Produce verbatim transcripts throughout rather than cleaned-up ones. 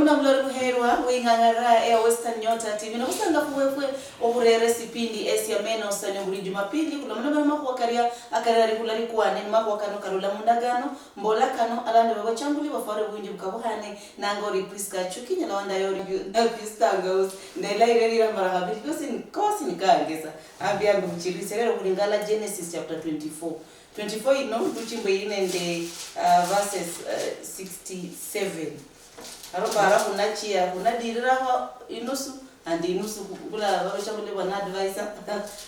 Muloli muherwa wing'ang'ara eya Western Nyota T V, nobusangafu bwefwe okhurera esipindi esia Meno Sanya buli Jumapili, khulomaloma namakhuwa karia akarera likhula likwane, nimakhuwa kano karula mundagano, mbola kano, alandi babachanguli bafware bunji bukabukhane, nangori Prisca Achuki, nyala wandayo ori Prisca Angausi, ndela irerira mara khabili, kosi ni, kosi nikangesa, ambi ambi buchirisia, lero khulingala Genesis chapter twenty-four. Twenty-four ino, nduchi mbu iri nende, ah, verses, ah, sixty-seven. Aro para khunachia, khunadirirakho inusu, and inusu khula babecha khuli bana advisor,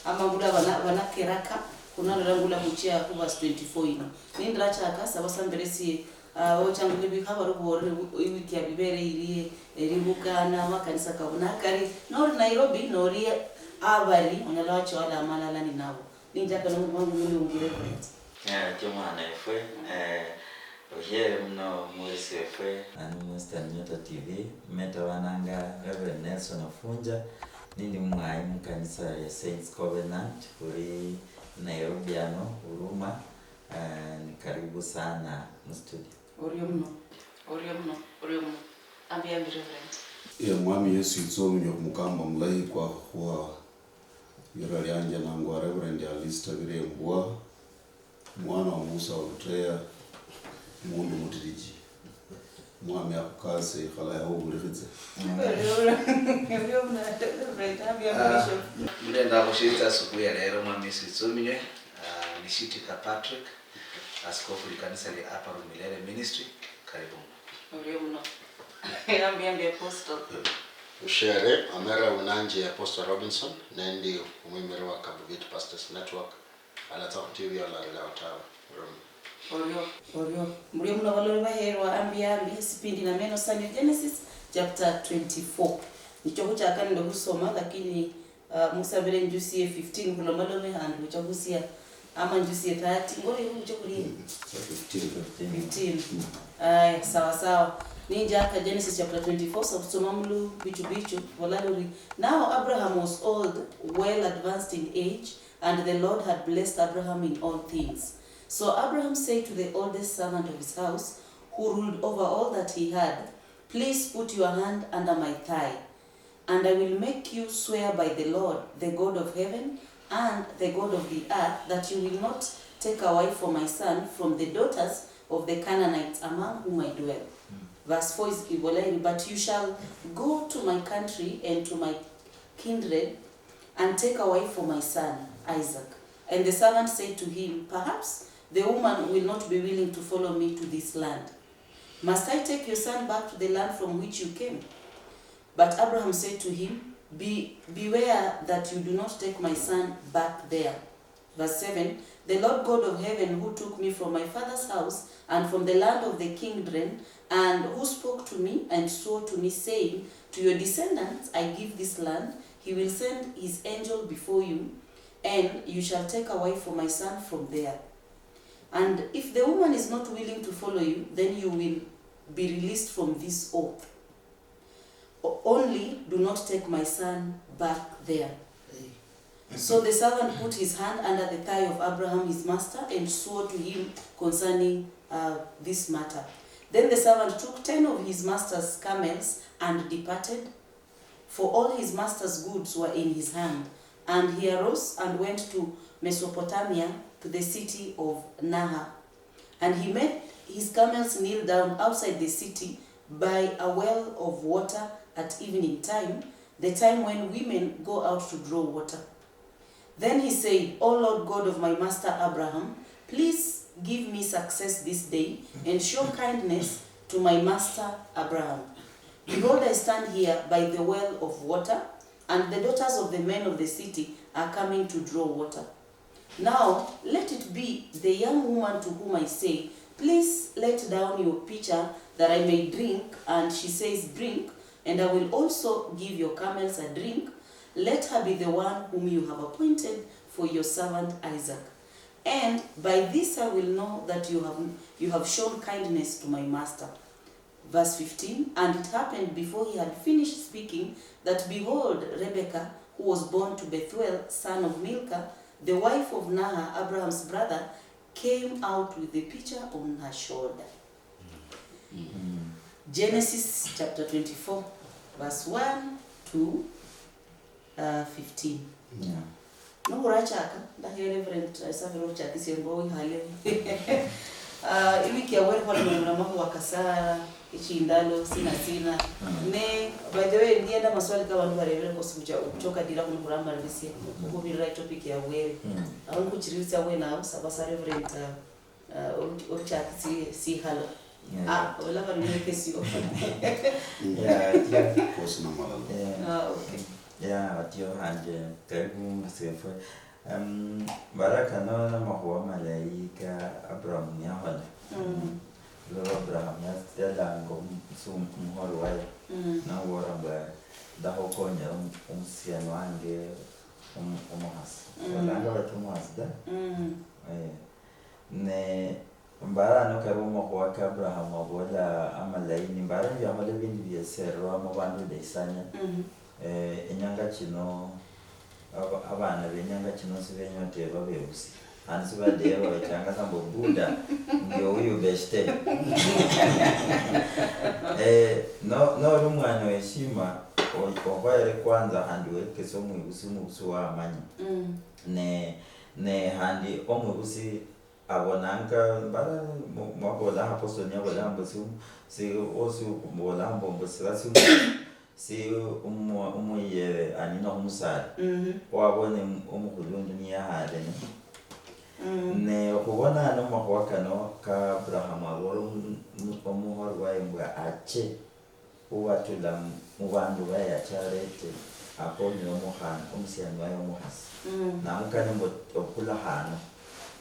ama khula bana, bana keraka, khunalola ngula khuchia khu verse twenty-four ino. Nindirachaka, saba samberesie, ah, babecha khuli bikha bari khubore iwiki ya bibere irie, eribukana, amakanisa kabuna kari, nori Nairobi, nori abari, onyala wachola amalala ninabo. Ninjaka nomurwangu muli ungire Reverend. Eh, tio mwana efwe, eh, ohiere muno mwesi efwe. Ani mu Western Nyota T V, meta bananga Reverend Nelson Ofunja, nindi mwayi mu kanisa ya Saints Covenant, khuli Nairobi ano, Huruma, eh, ni karibu sana mu studio. Orio muno, orio muno, orio muno. Ambi, ambi, Reverend. Ye Mwami Yesu, itsominywe khumukamba mulayi kwa khuwa Lira lianje nangwa Reverend Alistair Birembwa, mwana wa Musa wa Luteya, mundu mutiriji. Mwami akhukase, ikhala yaho obulikhitse. Reverend, ambi, ambi, Bishop. Mulenda khushitsa asubuhi ya lero, Mwami Yesu itsominywe, ah, ni Shitika Patrick, askofu likanisa lia Upper Room Milele Ministry, karibu muno. Orio muno. Ambi, ambi, Apostle. Ushere, amera unanje Apostle Robinson, nendi omwimiri wa Kabubit Pastors Network, alatsa khu T V olalila otawe. Orio muno. Orio, orio. Murio muno baloli baherwa, ambi, ambi, sipindi na Meno Sanya Genesis, chapter twenty-four. Nicho khuchaka nende khusoma, lakini Ah, musabire njusi ye fifteen khulomalome khandi khucha khusia, ama njusi ye thirty, ngori khucha khuli fifteen. Fifteen. Aya, sawa sawa. Ninjaka Genesis chapter twenty-four, sa khusoma mulu bichu bichu, bola luri, "Now Abraham was old, well advanced in age, and the Lord had blessed Abraham in all things. So Abraham said to the oldest servant of his house, who ruled over all that he had, 'Please put your hand under my thigh.' And I will make you swear by the Lord, the God of heaven and the God of the earth, that you will not take a wife for my son from the daughters of the Canaanites among whom I dwell." Verse four is ibola iri, "But you shall go to my country and to my kindred and take a wife for my son Isaac." And the servant said to him, "Perhaps the woman will not be willing to follow me to this land. Must I take your son back to the land from which you came?" But Abraham said to him, "Be, beware that you do not take my son back there." Verse seven, "The Lord God of heaven, who took me from my father's house and from the land of the kindred, and who spoke to me and swore to me, saying, 'To your descendants I give this land,' he will send his angel before you, and you shall take a wife for my son from there. And if the woman is not willing to follow you, then you will be released from this oath. O-, only do not take my son back there." So the servant put his hand under the thigh of Abraham his master and swore to him concerning, uh, this matter. Then the servant took ten of his master's camels and departed, for all his master's goods were in his hand. And he arose and went to Mesopotamia, to the city of Nahor. And he made his camels kneel down outside the city by a well of water at evening time, the time when women go out to draw water. Then he said, "O Lord God of my master Abraham, please give me success this day and show kindness to my master Abraham. Behold, I stand here by the well of water, and the daughters of the men of the city are coming to draw water. Now let it be the young woman to whom I say, 'Please let down your pitcher that I may drink,' and she says, 'Drink, and I will also give your camels a drink,' let her be the one whom you have appointed for your servant Isaac. And by this I will know that you have, you have shown kindness to my master." Verse fifteen, "And it happened before he had finished speaking, that behold, Rebekah, who was born to Bethuel, son of Milcah, the wife of Nahor, Abraham's brother, came out with the pitcher on her shoulder." Mm. Genesis chapter twenty-four, verse one to, uh, fifteen. Yeah. Nokhurachaka, ndakhira Reverend Isavira ochakisye ngo wikhale. Ah, iwiki yawere khwalomera makhuwa kasa, echindalo, sina sina. Mm. Ne, by the way, ndienda maswali ka bandu barebere kosi kucha, kuchoka dira kuno khuramalisia, mm, khubirira itopic yawere. Mm. Aho nikuchiriritsa bwene aho, saba sa Reverend, uh, Ah, oruch-, oruchaki si-, sikhala. Yeah. Ah, olaba luneke sio. Yeah, yeah. Kosi na malala. Yeah. Ah, okay. Yeah, atio hanje, karibu msefwe. Um, baraka no na makhuwa malayi ka Abraham yahola. Mm. Lwa Abraham yas-, yalanga omu-, su-, omuhori waye. Mm. Nabora mbu, "Ndakhukonyera omu-, omusiani wange omu-, omukhasi." Mm. Olanga bati omukhasi da? Mm. Eh. Ne mbara ano kariwo makhuwa ka Abraham abola amalayi, ni mbara mbu yakhola ebindu bieserwa mu bandu beisanya. Mhm. Eh, enyanga chino, aba-, abana benyanga chino sibenya oteba bebusi. Khandi sibadeya babechanga sa mbu Buda, ndio huyu beshte. Eh, no, noli omwana weshima, o-, okhoyere kwanza khandi wekese omwibusi, omwibusi wamanya. Mm. Ne, ne khandi omwibusi abonanga, mbara mu-, mwabola apostle niyabola mbu si, si, osi obola mbu, mbu siba si, si umu-, umuyere anina khumusala. Mhm. Wabone mu-, omukhulu undi niyahale ne. Mm. Ne khubona ano makhuwa kano ka Abraham abola omu-, mu-, omuhori waye mbu ache. Uwatula mu, mu bandu baye acharete, akonyere omukhana, omusiani waye omukhasi. Mm. Namukana mbu okula hano.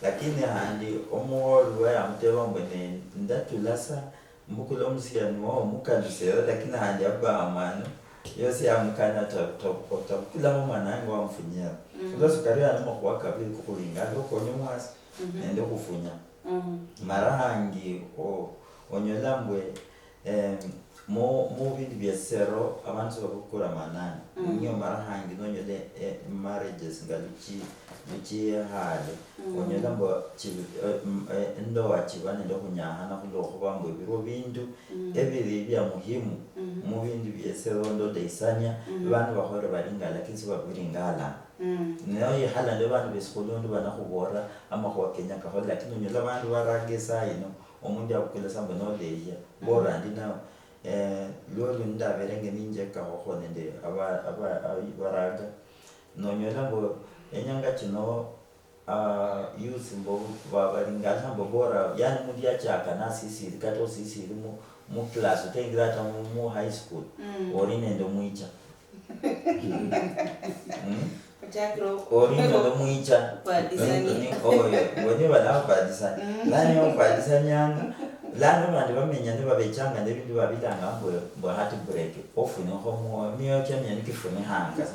Lakini handi omuhori waye amuteba mbu, "Ne ndatula sa, mbukule omusiani wawo omukanise ero," lakini handi Abraham ano, yosi yamukana ta-, ta-, otabukulaho omwana wange wamufunyira. Mm. Khulwa sikali ano makhuwa kabili kukhulinganga okonye omukhasi, mhm, nende okhufunya. Mhm. Mara hangi o-, onyola mbwe, em, mu, mu bindu bia sisero, abandu sibabukula manani. Mm. Niyo mara hangi nonyola, eh, marriages nga luchi-, luchikhale. Mm. Onyola mbu chi-, eh, m-, eh, endoa chiba nende okhunyakhana khulwokhuba mbu ebirwo bindu, mm, ebiri bia muhimu, mm, mu bindu bia sisero ndola isanya, mm, bandu bakholere balinga, lakini sibabiringala. Mm. Noyikhala nende bandu besikhulundu banakhubolera amakhuwa kenya kakholwe, lakini onyola bandu baraga esaa yino, omundu yabukula sa mbu noleyia, mm, bora ndi nawe. Eh, lwolwo ndaberenge ninjekakhokho nende aba-, aba-, abaraga. Nonyola mbu enyanga chino, ah, youth mbu ba-, baringala mbu bora, yani mundu yachaka nasisiri, kata osisiri mu, mu class, otengira ata mu, mu high school, mm, ori nende omwicha. Mm? Ochakire o-, ori nende omwicha. Khwadisania. Ni, ni, oyo, bwenye balakhwadisania. Mm. Lano yokhwadisanianga, lano bandi bamenya nibabechanga nebindu babilanga mbu, mbu heartbreak, ofunikha omwoyo, mioyo kiamenya nikifunikhanga sa.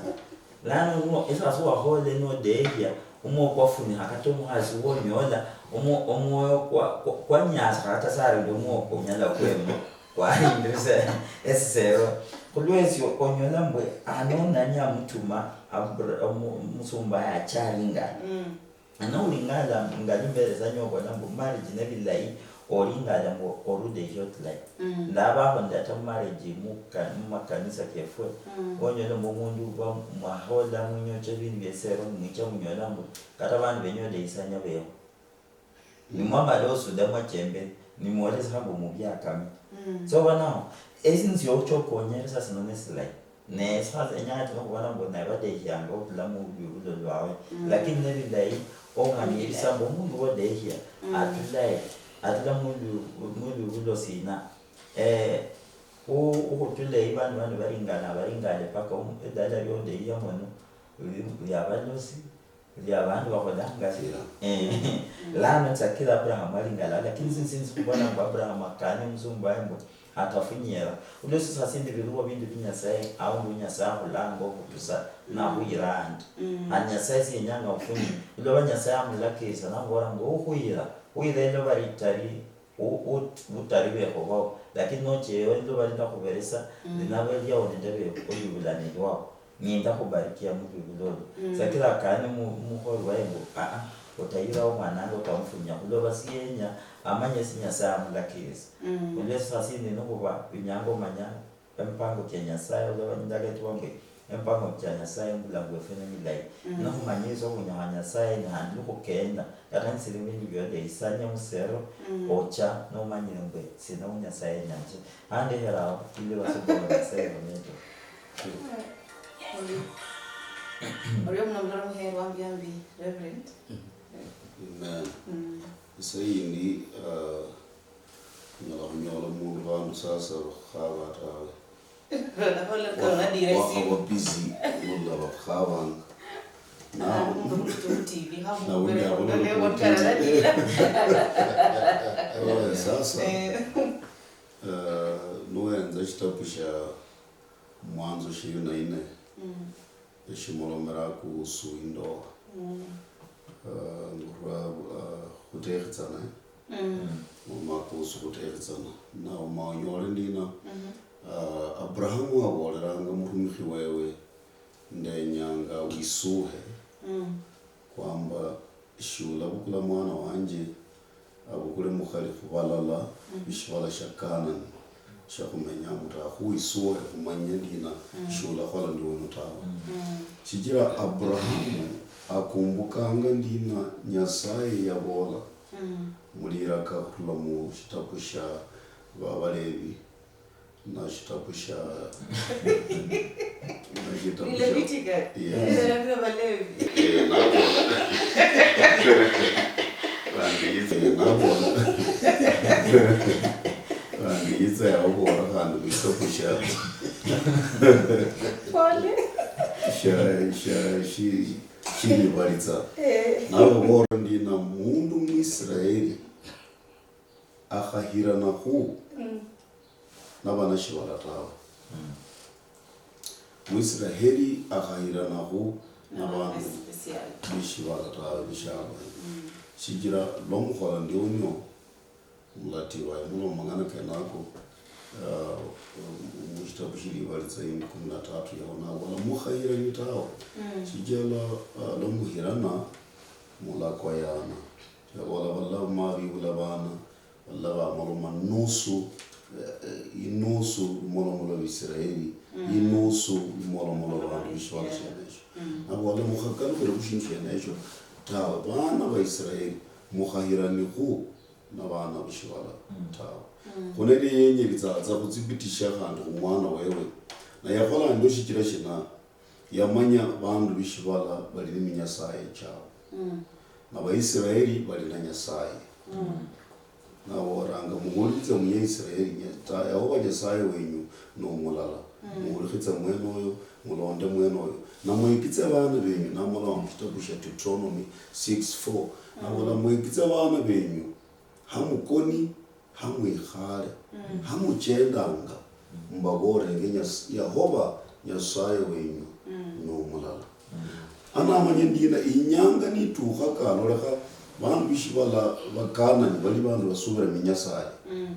Lano nuwo, esasa wakhole nodehia, omwoyo kwafunikha kata omukhasi wonyola, omwo-, omwoyo kwa-, kwa-, kwanyasakha kata sarili omwoyo kunyala kwema. Kwahindurisa esisero. Khulwesyo onyola mbwe ano nani amutuma Abra-, omu-, omusumba yacharinga. Mm. Ano ulingala ngali mbere sa nyobola mbu marriage nebilayi, olingala mbu orude hotline. Mm. Ndabaho ndata marriage muka-, mumakanisa kefwe. Mm. Onyola mbu omundu uba mwahola munyocha ebindu byesero, mwicha munyola mbu kata bandu benyola isanya beho. Nimwamala osuda mwachembe, nimwolesa mbu mubiakame. Mm. So banaho, esindu siochokonyere sasa sino nesilayi. Ne sasa enyanga chino khubona mbu naye badekhianga obulamu bubio bulo lwawe. Mm. Lakini nebilayi, omanyirisa mbu omundu wodekhia, mm, atulaye, atula mwilu-, mwilubulo sina. Eh, u-, ukhutula eyi bandu bandi baringana, baringale paka omu-, edala liodekhia mono, li-, liabalosi, Lya abandu bakholanga. Sila. Eh. Mm. Lano tsakira Abraham ali ngala, lakini sinsinzi khubona mbu Abraham akanye omusumba waye mbu atafunyera. Olwosi sasa sindi biriwo bindu bi Nyasaye, aundi Nyasaye akhulanga okhutusa, mm, nakhuyira andi. Mm. Khandi Nyasaye siyenyanga ofunye. Olwoba Nyasaye amulakirisa, namubola mbu, "Okhuyira, khuyira eloba litali u-, ut-, butali bekhubawo, lakini nocheyo liloba lindakhuberesa, mm, linaba eliawo nende be-, olwibulano lwawo, nindakhubarikia mulwibula olwo." Mm. Sakira akane mu-, mukholi waye mbu, "Aa, otayirawo omwanange, otamufunya, khuloba sienya Amanye esi Nyasaye amulakirisa. Mm. Olwa esasa sindi nikhuba binyanga omanya emipango chia Nyasaye, olwa banyindageti bamwe emipango chia Nyasaye mubulamu bwefwe nemilayi. Mm. Nokhumanyirisa obunyakha Nyasaye, nihandi nikhukenda, kata nisili bindu biolehisania musero, mm, ocha nomanyire mbwe sina hu Nyasaye enyanje. Handi heraho, ili basubira Nyasaye bamete. Orio, orio muno mulala muherwa mbiambi, Reverend. Amen. Mm. Isaindi, ah, onyala khunyola omundu vandu sasa vakhukhavaa tawe. Vakhola kona dire simu. Wakhava busy, nolala vakhukhavanga. Ah, mundu kuti mu T V, na undi avola kuti mu T V. Oya, sasa, eh, nuwenza shitabu sha Mwanzo ishirini na nne, mm, eshimolomera kuhusu indoa. Mm. Ah, ngurwa, ah, khutekhitsana, eh? Mm. Mama kuhusu khutekhitsana. Na uma onyole ndina, mhm, ah, Abrahamu abolelanga murumikhi wewe, "Ndenyanga wisuhe, mm, kwamba shiulabukula mwana wanje, abukule mukhali khubalala, mm, bishivala shia Kanani, shia khumenyamo ta, khu wisuhe khumanye ndina, mm, shiulakhola ndi uno tawe." Mm. Shichira Abrahamu akumbukanga ndina Nyasaye yabola, mm, muliraka khurula mu shitabu shia Babalevi, na shitabu sha, na shitabu sha, Leviticus. Yes. Eh, ndio Balevi. Eh, nabo. Khandi yitsa, eh, nabo. Khandi yitsa yabola khandi mu shitabu sha, pole, sha, sha, shi, shilibalitsa. Eh. Nabo bola ndina mundu Mwisraeli akhahirana khu, mm, nabana shivala tawe. Mm. Mwisraheli akhahirana khu nabandu bishivala tawe, bishivala. Mm. Shichira lwa mukhola ndionyo, mulatiwa mulo mang'ana kenako, ah, mushitabu shilibalitsa indi kumi na tatu yaho nabola, "Mukhahirani tawe." Mm. Shichira lwa, ah, lwa muhirana, mulakoyana. Yabola, "Balala bamabibula bana, balala bamoloma nusu, eh, eh, inusu lumolomolo lwa Israeli, mm, inusu lumolomolo lwa bandu bishivala, yeah, shienesho." Mm. Nabola, "Mukhakalukhile khu shindu shienesho tawe. Bana ba Israeli, mukhahiranikhu na bana bishivala, mm, tawe." Mm. Khunende yenye bitsatsa khutsibitisha khandi khu mwana wewe. Na yakhola ndio shichira shina? Yamanya bandu bishivala bali ni minyasaye chiabu. Mm. Na Baisraeli bali na Nyasaye. Mm. Naboranga, "Muhulitse Munyaisraeli, Nya-, ta-, Yehova Nyasaye wenyu nomulala. Mm. Muhulikhitse mwenoyo, mulonde mwenoyo. Na mwekitse bana benyu," namulola mu shitabu shia Deuteronomy six four. Nabola, mm, "Mwekitse bana benyu, ha mukoni, ha mwikhale, mm, ha muchendanga, mm, mubabolenge Nyas-, Yehova Nyasaye wenyu, mm, nomulala." Mm. Anamanye ndina, inyanga nitukha, kalolekha bandu bishivala Bakanani bali bandu basubira minyasaye. Mm.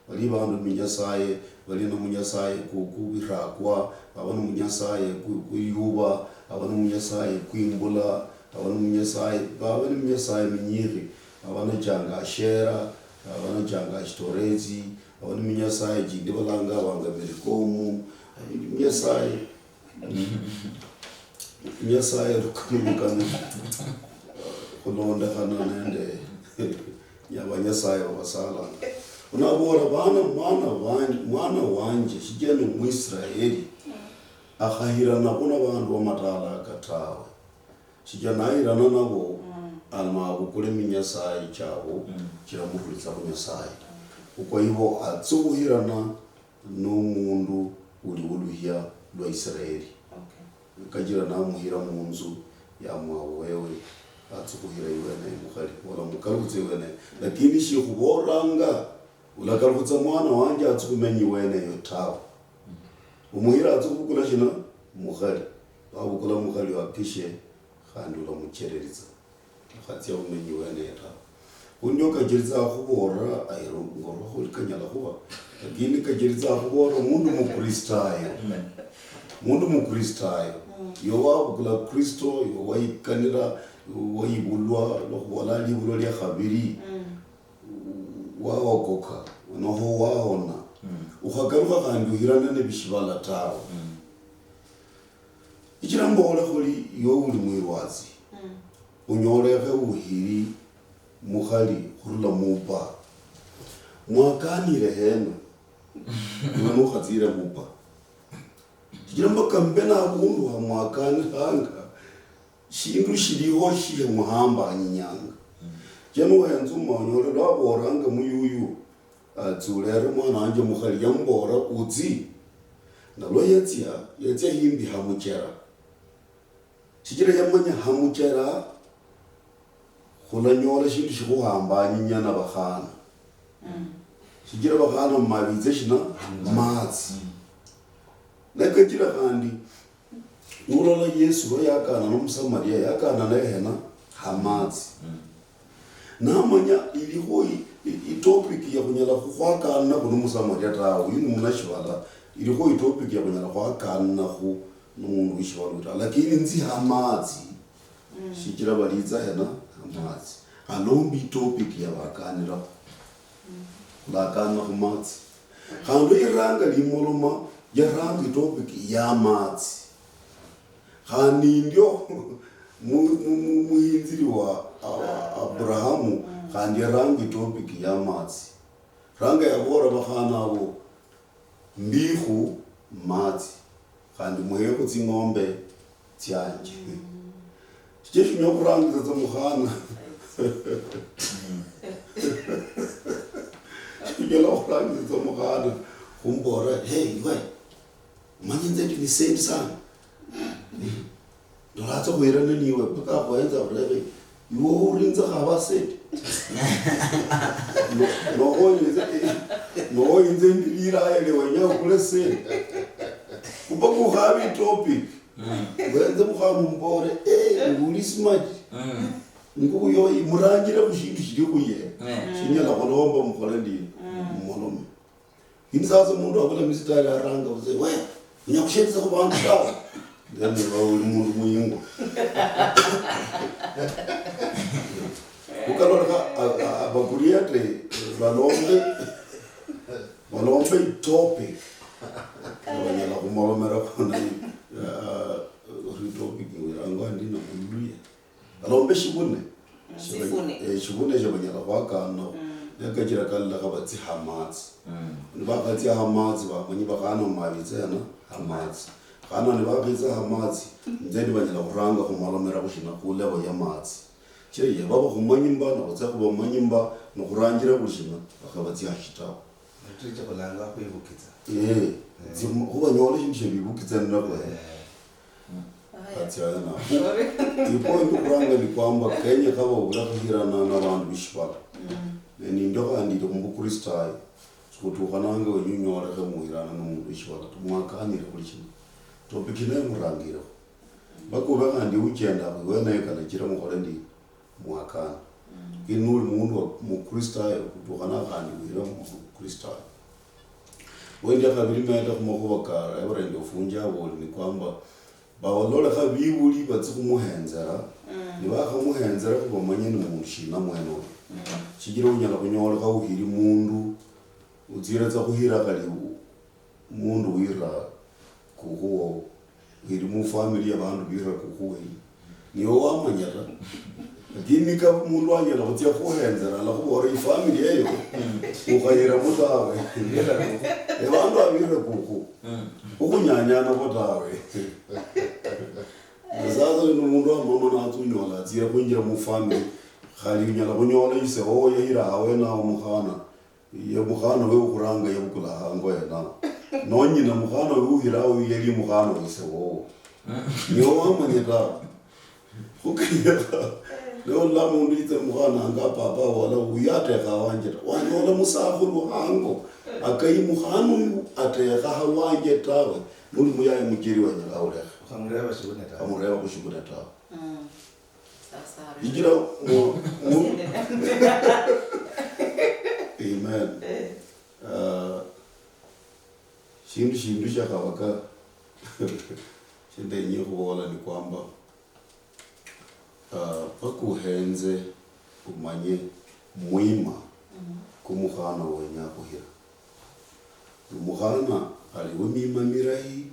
Bali bandu minyasaye, bali na munyasaye ku-, kubirakwa, baba ni munyasaye ku-, kuyuba, baba ni munyasaye kwimbula, baba ni munyasaye, baba ni munyasaye minyikhi, baba nachanga Ashera, baba nachanga Ashitoretsi, baba ni munyasaye chindi balanga banga Milikomu, munyasaye, munyasaye lukano lukano, khulondekhana nende nya-, banyasaye babasalanga. Unabola, "Bana, mwana wanje, mwana wanje, shichira ni Mwisraeli, akhahirana khu na bandu bamatala aka tawe. Shichira nahirana nabo, mm, alama abukule minyasaye chiabu, mm, chiramurulitsa khu Nyasaye. Kwa hivyo, atsi khuhirana nomundu uli wuluhya lwa Israeli." Okay. Kachira namuhira munzu ya mwabu wewe, atsi khuhira iweneyo mukhali, wala mukalukutse iweneyo. Lakini shikhubolanga, "Ulakalukutsa mwana wanje atsi khumenya iweneyo tawe." Omuhira atsi khubukula shina? Mukhali. Wabukula mukhali, wakishe khandi ulamuchereritsa. Ukhatsia khumenya iweneyo tawe. Kho ndio kachilitsa khubolera, ayiro ngorwa khuli kanyala khuba, lakini kachilitsa khubolera mundu Mukristayo. Amen. Mundu Mukristayo. Mm. Iwe wabukula Kristo, iwe wayikanira, iwe wayibulwa, lwokhubola libulwa lia khabiri. Mm. waokoka, noho waona, mm, ukhakalukha khandi uhirana nebishivala tawe. Mm. Ichira mboole khuli iwe uli mwirwatsi, mm, unyolekhe uhiri mukhali khurula mupa. Mwakanire hena? Iwe nukhatsire mupa. Shichira mpaka mbe na avundu hamwakaniranga, shindu shiliho shimuhambanyinyanga. Che nuhenza umanyole lwavoranga muyuyu, atsi ulere mwana wanje mukhali, yamuvola utsi. Nalwa yatsia, yatsia himbi hamuchera. Shichira yamanya hamuchera, khulanyola shindu shikhuhambanyinya na vakhana. Mm. Shichira vakhana mumavitse shina? Matsi. Mm. Nekachira khandi, nulola Yesu lwa yakana nomusamaria, yakana naye hena? Hamatsi. Mm. Namanya ilikho i-, i-, itopic ya khunyala khukhwakanakhu nomusamaria tawe, uyu ni munashivala, ilikho itopic ya khunyala khwakanakhu nomundu wishivala tawe, lakini nzi hamatsi. Mm. Shichira balitsa hena? Hamatsi. Alombi topic ya bakaniraho. Mm. Bakana khumatsi. Khandi iranga limoloma yaranga topic ya matsi. Khandi ndio mu-, mu-, mu-, muhinziri wa, a-, Abrahamu, mm, khandi yaranga topic ya matsi. Ranga yabora bakhana abo, mbikhu matsi, khandi muhekhu tsing'ombe tsianje. Mm. Shichira shinyala khurangitsa tsa mukhana. Shinyala khurangitsa tsa mukhana, khumbola, "Hey, iwe, umanye inze ndi ni senti sana." Ndolatsa khuhirana niwe, mpaka akhuhenza akhurebe, "Iwe urinze khaba senti?" No-, noho inze, noho inze ndi liraya lia wenya okule senti. Mpaka ukhabe itopic. Mm. Wenze mukhamu mbore, "Eh, uli smart." Mm. Nguyo imuranjire khu shindu shili khuye. Mm. Shinyala khulomba mukhole ndina? Mm. Mumolome. Lakini sasa mundu abula misitari aranga mzee, "We, unyakushetsa khu bandu tawe." Then wewe uli mundu muyingo. Ukalolekha, a-, a-, abakuriate balombe, balombe itopic. Banyala khumolomera khona, ah, ori topic irangwa ndi na Muluya. Balombe shibune. Mm, shibune. Eh, shibune shia banyala khwakana. Mm. Nekachira kalolekha batsi hamatsi. Mm. Nibakhatsia hamatsi, bamanyi bakhana mabitsa hena? Hamatsi. Khana nibakhitsa hamatsi, nze nibanyala khuranga khumalomera khushina? Khu level ya matsi. Che ye baba khumanyi mba, nokhutsia khubamanyi mba, nokhuranjira buli shina, bakhabatsia hashitabu. Ndio cha kulanga khwibukitsa. Eh, eh. Tsi-, khubanyole shindu shia bibukitsa ninabo, eh. Eh. Haya. That's the other now. Sorry. Ipoint okhuranga ni kwamba Kenya khababula khuhirana nabandu bishibala. Mm. Ne nindio khandi ili mubukristayo. Sikhutukhananga wenye unyolekhe muhirana nomundu wishibala ta, mwakanire khuli shina. Topic nayo murangirekho. Mpaka ube khandi uchenda khwiweneyo kalachira mukhole ndi mwakana. Mm. Lakini nuli mundu wa mukristayo, khutukhana khandi wire mukristayo. Wendi khabiri menda khumakhuba ka Reverend Ofunja aboli ni kwamba, balolekha bibuli batsi khumuhenzera, mm, nibakhamuhenzera khu bamanye ni mundu shina mwene oyo. Mm. Shichira unyala khunyolekha uhiri mundu, utsire tsa khuhira khali u-, mundu wira kukhu wowo, uhiri mu family ya bandu bira kukhu weyi. Niwe wamanya ta. Lakini nikaba mundu anyala khutsia khuhenzera, alakhubolera ifamily eyo, ukhayiramo tawe. Ebandu abira kukhu. Ukhunyanya nabo tawe. Na sasa uyu ni mundu wa mama natsa unyola atsire khwinjira mu family, khali unyala khunyola ise wowo yahira awenawo mukhana, ye mukhana we ukhuranga yabukula hango henao. No nyina mukhana we uhira awo yali mukhana wise wowo. Niwe wamanya tawe. Khukanyekha. Leo la mundu yitse mukhana anga papa wala uyu atekha wanje ta. Wanyola musakhulu hango. Akayi mukhana uyu atekha hawanje tawe. Nuli muyaye mujeri wenyekha ulekha. Ukhamureba shibune tawe. Khamureba khushibune tawe. Mm. Sasa, igira mu, mu, amen. Eh. Ah, shindu, shindu shia khabaka shindenye khubola ni kwamba, ah, mpaka uhenze umanye mwima kumukhana wenya khuhira. Omukhana ali wemima mirahi,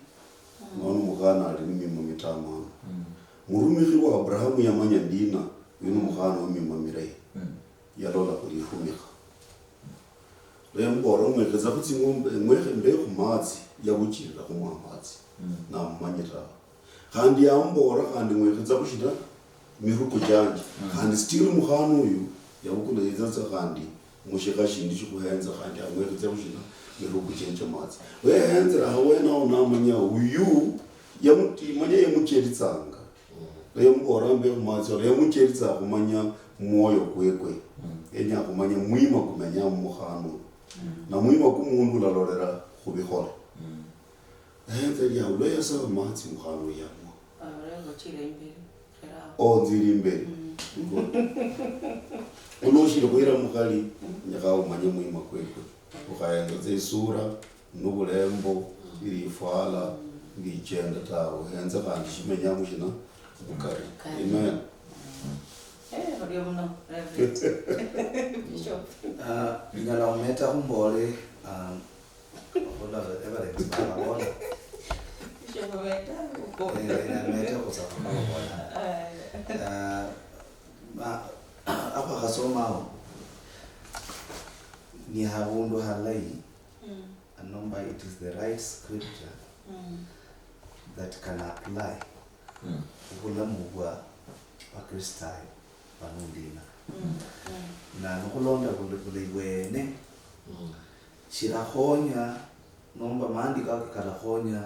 nono omukhana ali nemima mitamanu. Murumikhi wa Abrahamu yamanya ndina, uyu nomukhana wemima mirahi. Yalola khulirumikha. Lwa yamuboolera, "Mwekhetsakhu tsing'ombe, mwekhe-, mbekhu matsi," yabuchirira khumwa amatsi. Namumanyi tawe. Khandi yamuboolera, "Khandi mwekhetsakhu shina, miruku chianje." Khandi still mukhana uyu yabukula yitsa tsa khandi mushikha shindi shikhuhenza, khandi amwekhetsakhu shina, miruku chianje matsi. Lwa yahenzera aho wenaho namanya uyu yamuti-, manya yamucheritsanga. Lwa yamuboolera, "Mbekhu matsi," ola yamucheritsa khumanya mwoyo kwekwe. Yenya khumanya mwima kumenya mumukhana uno. Na mwima kumundu ulalolera khubikhola. Nahenza liao, lwa yasaba matsi mukhana uyu yamwa. Onzira imberi. Good. Uno ushiri khwira mukhali, nyakha umanye mwima kwekwe. Ukhahenza tsa isura, nobulembo, ilifwala, lichenda tawe. Uhenze khandi shimenyamu shina, bukali. Amen. Eh, orio muno, Reverend. Bishop. Ah, nyala umeta khumbole, ah, ola Reverend Balabola. Bishop, meta huko. Eh, meta khusa khumbole. Ah, ma, akhwa khasoma awo. Ni habundu halayi, anomba it is the right scripture that can apply khubulamu bwa Bakristayo bano ndina. Na nikhulonda bula-, bulayi bwene, shirakhonya nomba maandiko ako kalakhonya,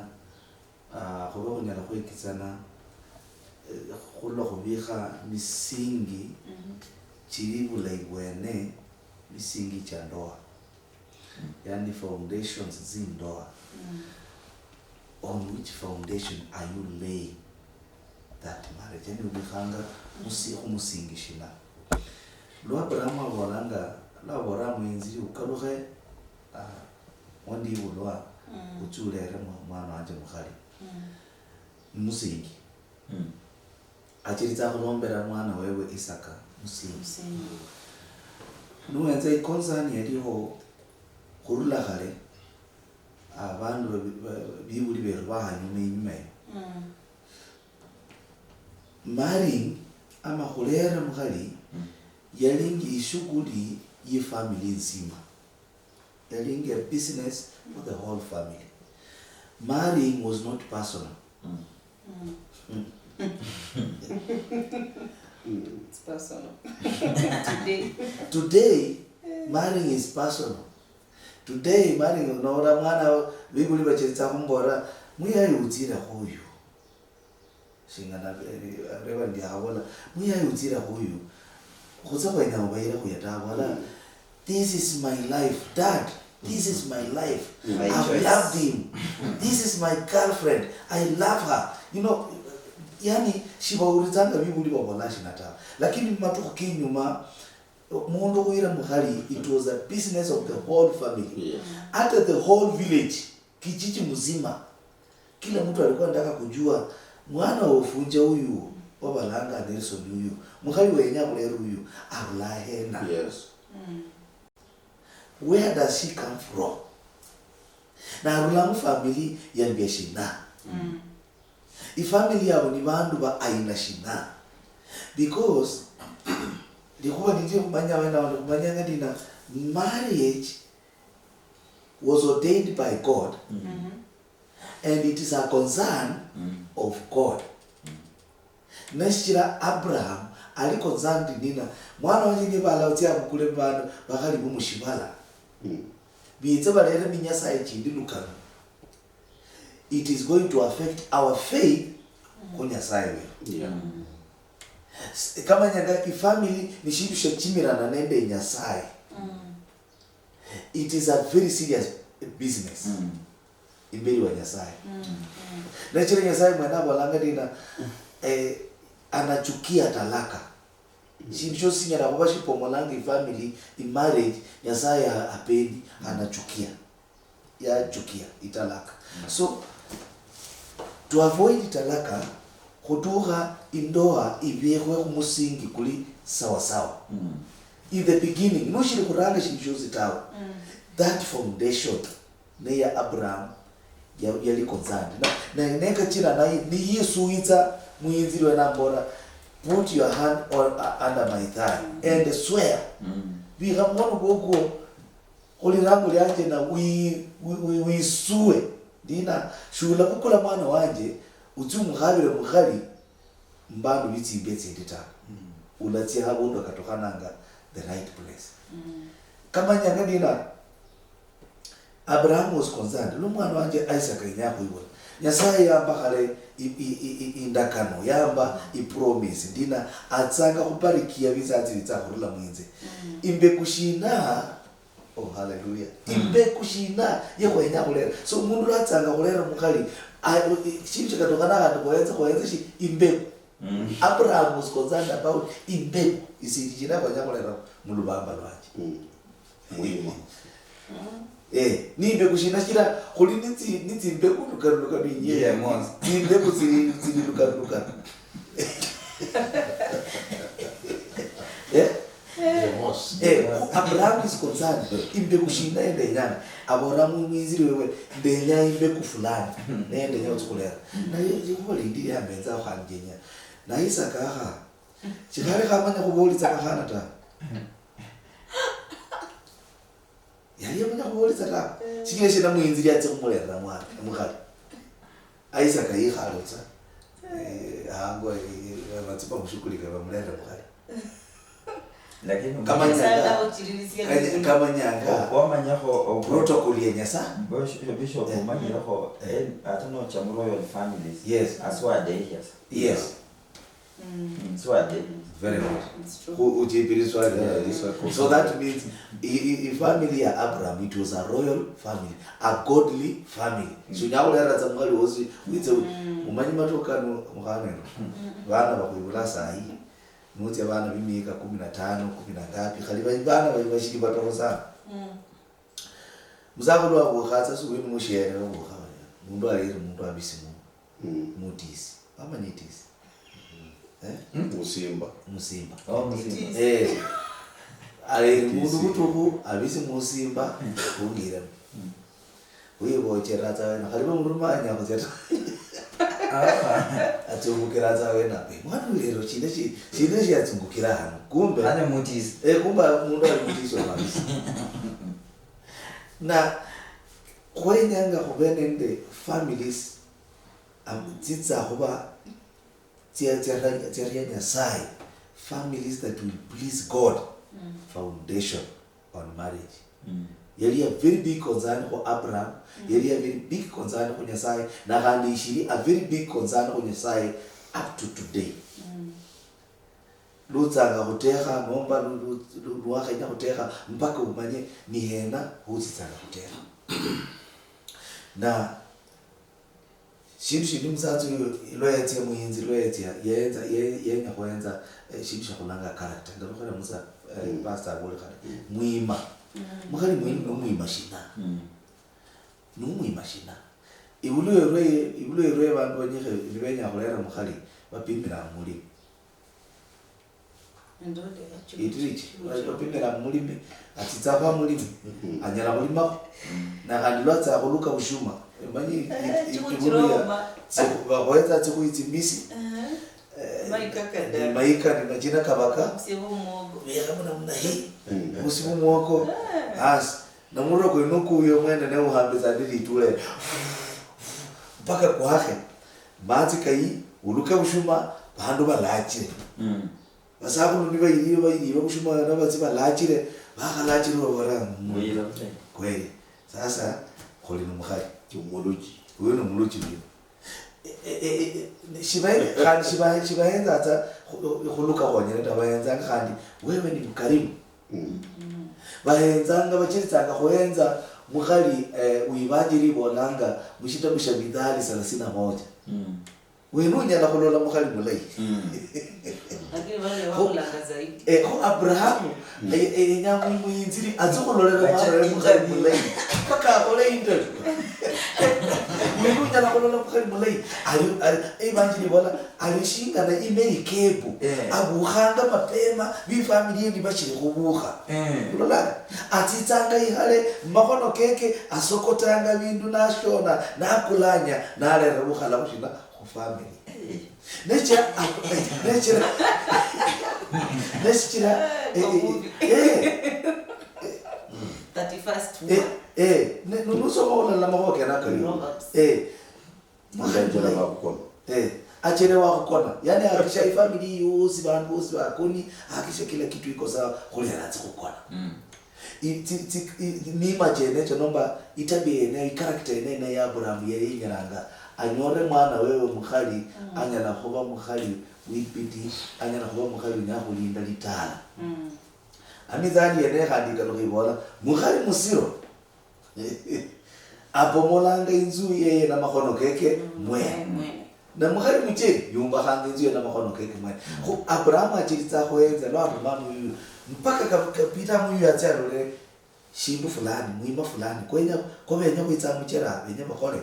ah, khube khunyala khwekitsana, eh, khulwa khubikha misingi chili bulayi bwene, misingi cha ndoa. Yani foundations zi ndoa. On which foundation are you laying that marriage? Yani ubikhanga musi-, khumusingi shina? Lwa Abrahamu abolanga, lwa abolanga muinzili ukalukhe, ah, wandibulwa, utsi ulere mwa-, mwana wanje mukhali. Ni musingi. Achilitsa khulombera mwana wewe Isaka musingi. Musingi. Nuhenza iconcern yaliho khurula khale, abandu babi-, ba-, bibuli beru bahanyuma inyuma eyo. Marrying ama khulera mukhali yalingi ishughuli ye family nzima. Yalingi a business for the whole family. Marrying was not personal. It's personal. Today. Today, marrying is personal. Today, marrying, unola mwana, bibuli bachitsa khumbola, "Muyayi utsire khuyu." Shingana, eh, Reverend yakhabola, "Muyayi utsira khuyu, khutsa khwenya ubayire khuye ta." Abola, "This is my life, Dad. This is my life. I've loved him. This is my girlfriend. I love her." You know, yani, shibawulitsanga bibuli babola shina ta. Lakini mumatukhu kinyuma, mundu khuyira mukhali, it was a business of the whole family. Hata the whole village, kijiji mzima. Kila mtu alikuwa anataka kujua mwana wa Ufunja huyu, wabalanga Nelson huyu, mukhali wenya khulera huyu, arula hena? Yes. Where does she come from? Na arula mu family ya mbia shina? Ifamily yabo ni bandu ba aina shina? Because likhuba nilio khumanya abana bano, khumanyanga ndina, marriage was ordained by God, and it is a concern of God. Neshichira Abraham ali concerned nina, "Mwana wanje nibala utsia abukule bandu bakhali bo mushibala, bitse balere mi Nyasaye chindi lukano." It is going to affect our faith khu Nyasaye weru. Yeah. S-, kamanyanga ifamily ni shindu shiachimirana nende Nyasaye. It is a very serious business imberi wa Nyasaye. Nachira Nyasaye mwene abolanga ndina, eh, anachukia talaka. Shindu shosi shinyala khuba shipomolanga ifamily, imarriage, Nyasaye ha-, hapendi, anachukia. Yachukia italaka. So, to avoid talaka, khutukha indoa ibikhwe khumusingi kuli sawa sawa. In the beginning, nushiri khuranga shindu shiosi tawe. That foundation ne ya Abraham ya- yali concerned. Na, na, nekachira na, ni Yesu witsa muinziri wena ambora, "Put your hand on, uh, under my thigh and swear." Bikha mukhono kwokwo khulirango lianje na wi- wi- wi- wisue. Ndina, "Shulabukula mwana wanje, utsi umukhabire mukhali mubandu bitsimbi etsindi ta. Ulatsia habundu akatukhananga the right place." Kamanyanga ndina, Abraham was concerned. Lwa mwana wanje Isaac yenya khwibula, Nyasaye yamba khale i- i- i- i- indakano, yamba ipromise, ndina, atsanga khubarikia bisatsi bitsa khurula mwinze. Imbeku shina? Oh, hallelujah. Imbeku shina ye khwenya khulera? So, mundu natsanga khulera mukhali, a- i- shindu shikatokhana khandi khuhenze, khuhenze shi? Imbeku. Abraham was concerned about imbeku. Isindu shina khwenya khulera mulubamba lwanje? Mwima. Eh, ni imbeku shina shira khuli nitsi- nitsimbeku lukaru lukaru inye. Tsimbeku tsili tsili lukaru lukaru. Eh? Eh, Abraham is concerned. Imbeku shina endenyanga? Abora mu- mwinziri wewe, "Ndenya imbeku fulani." Nendenya utsi khulera. Naye likhuba lindi lyambenza khanjenya. Na Isaka akha, shikhali khamanya khubolitsa kakhana ta. Yali yamanya khubolitsa ta. Shichira shina mwinziri atsia khumulera mwana, mukhali. Isaka yikhale tsa. Eh, hango, eh, batsipa mushukulike bamulere mukhali. Lakini kamanyanga, kamanyanga protocol ya Nyasaye. Bishop, umanyilekho, eh, ata nocha mu royal families, yes, aswade yes. Yes. Mm, so ade. Very good. It's true. Khu- uchipiri swali lya- so that means i- i- i family ya Abraham, it was a royal family, a godly family. So nyawulera tsa mukhali wosi witse u- umanyi matoka no mukhana eno. Bana bakhwibula sahi. Nutsia bana bimiaka kumi na tano, kumi na ngapi, khali ba- bana bali bashili batoho sana. Musakhulu abukha tsa subuhi ni mushiere babukha baria, mundu alire mundu abisimu mutisi. Wamanya itisi? Eh? Musimba. Musimba. Oh, musimba. Eh. Alire mundu butukhu abisi musimba khungiremo. Wibochera tsa wena, khali bamuruma anyala khutsia ta. Atsungukira tsa wena. Eh, mwana uyu lero shina shi- shina shiatsungukira hano? Kumbe. Ane mutisi. Eh, kumbe mundu ali mutisi wa mabisi. Na khwenyanga khube nende families, am- tsitsa khuba tsia- tsia- tsiaria Nyasaye, families that will please God, foundation on marriage. Yali a very big concern khu Abraham, yali a very big concern khu Nyasaye, na khandi ishiri a very big concern khu Nyasaye up to today. Lutsanga khutekha, nomba lu- lu- lu- lwakhenya khutekha, mpaka umanye ni hena hutsitsanga khutekha. Na shindu shindi, musatsa uyu lwayatsia muhinzi, lwayatsia, yenza- ye- yenya khuhenza, eh, shindu shiakhulanga character. Ndalukhira musa, eh, pastor abole khale, mwima. Mukhali mwima, nomwima shina? Nomwima shina? Ibulu erwe, ibulu erwe bandu banyikhe nibenya khulera mukhali, bapimira mumulimi. Itiriji, bapimira mumulimi, atsitsa khwa mulimi, anyala khulimakho. Na khandi lwatsa khuluka bushuma, emanyi ibulu ya bakhoyetsa tsikhuyi tsimbisi. Eh, ni mayika ni machina kabaka. Bekha namna hii. Busi bumwoko. Basi. Nomuriro kwene ukuyo mwene ne uhambitsa ndi litule. Mpaka kwakhe. Matsi kayi, uluke bushuma, bandu balachire. Basakhulu nibayirire, bayirire bushuma, nabatsi balachire, bakhalachire babora, "Mm, kweli. Sasa, khuli ni mukhali." Omuluchi. Uyu ni muluchi uyu. Eh, eh, eh, eh, shibahe- khandi shibahe- shibahenza tsa khu- khuluka khonyene ta, bahenzanga khandi wewe ni mkarimu. Bahenzanga, bachiritsanga khuhenza mukhali, eh, wibanjiri ibolanga mushitabu shia Mithali thelathini na moja. Wene unyala khulola mukhali mulayi. Lakini Wale wakulanga zaidi. Eh, kho Abrahamu, eh, eh, yenya mu-, muyinziri atse khulolera mwana we mukhali mulayi. Mpaka akhole interview. Mundu unyala khulola mukhali mulayi. Ali, ali, evanjili bola, ali shinga na imeli kepu. Eh. Abukhanga mapema, bi family ye nibashiri khubukha. Eh. Ulola? Atsitsanga ihale, mumakhono keke, asokotanga bindu nashona, nakulanya, nalera bukhala khushina, khu family. Eh. Nechira, nechira, nechira, eh, eh, eh, thirty-first eh, eh, ne, nu-, nusoma olala makhuwa kena kali. Eh, Ndachira bakukona. Eh, achelewa khukona. Yani hakisha ifamily yosi, bandu bosi bakoni, hakisha kila kitu iko sawa, khulera atsi khukona. Mm. I-, tsi-, tsi-, i-, niima chene echo nomba itabia yene, icharacter yene ene ya Abraham yeyinyiranga anyole mwana wewe mukhali, anyala khuba mukhali wibidi, anyala khuba mukhali unyala khulinda litala. Amizali yene khandi ikalukha ibola, mukhali musiro apomolanga inzu yeye namakhono keke mwene. Na mukhali mucheni yumbakhanga inzu ye namakhono keke mwene. Khu Abrahamu achilitsa khuhenza lwa aruma muyuyu mpaka ka-, kapita muyuyu atsia alole shindu fulani, mwima fulani, kwenya, ko benya khwitsa muchera, benya bakhole.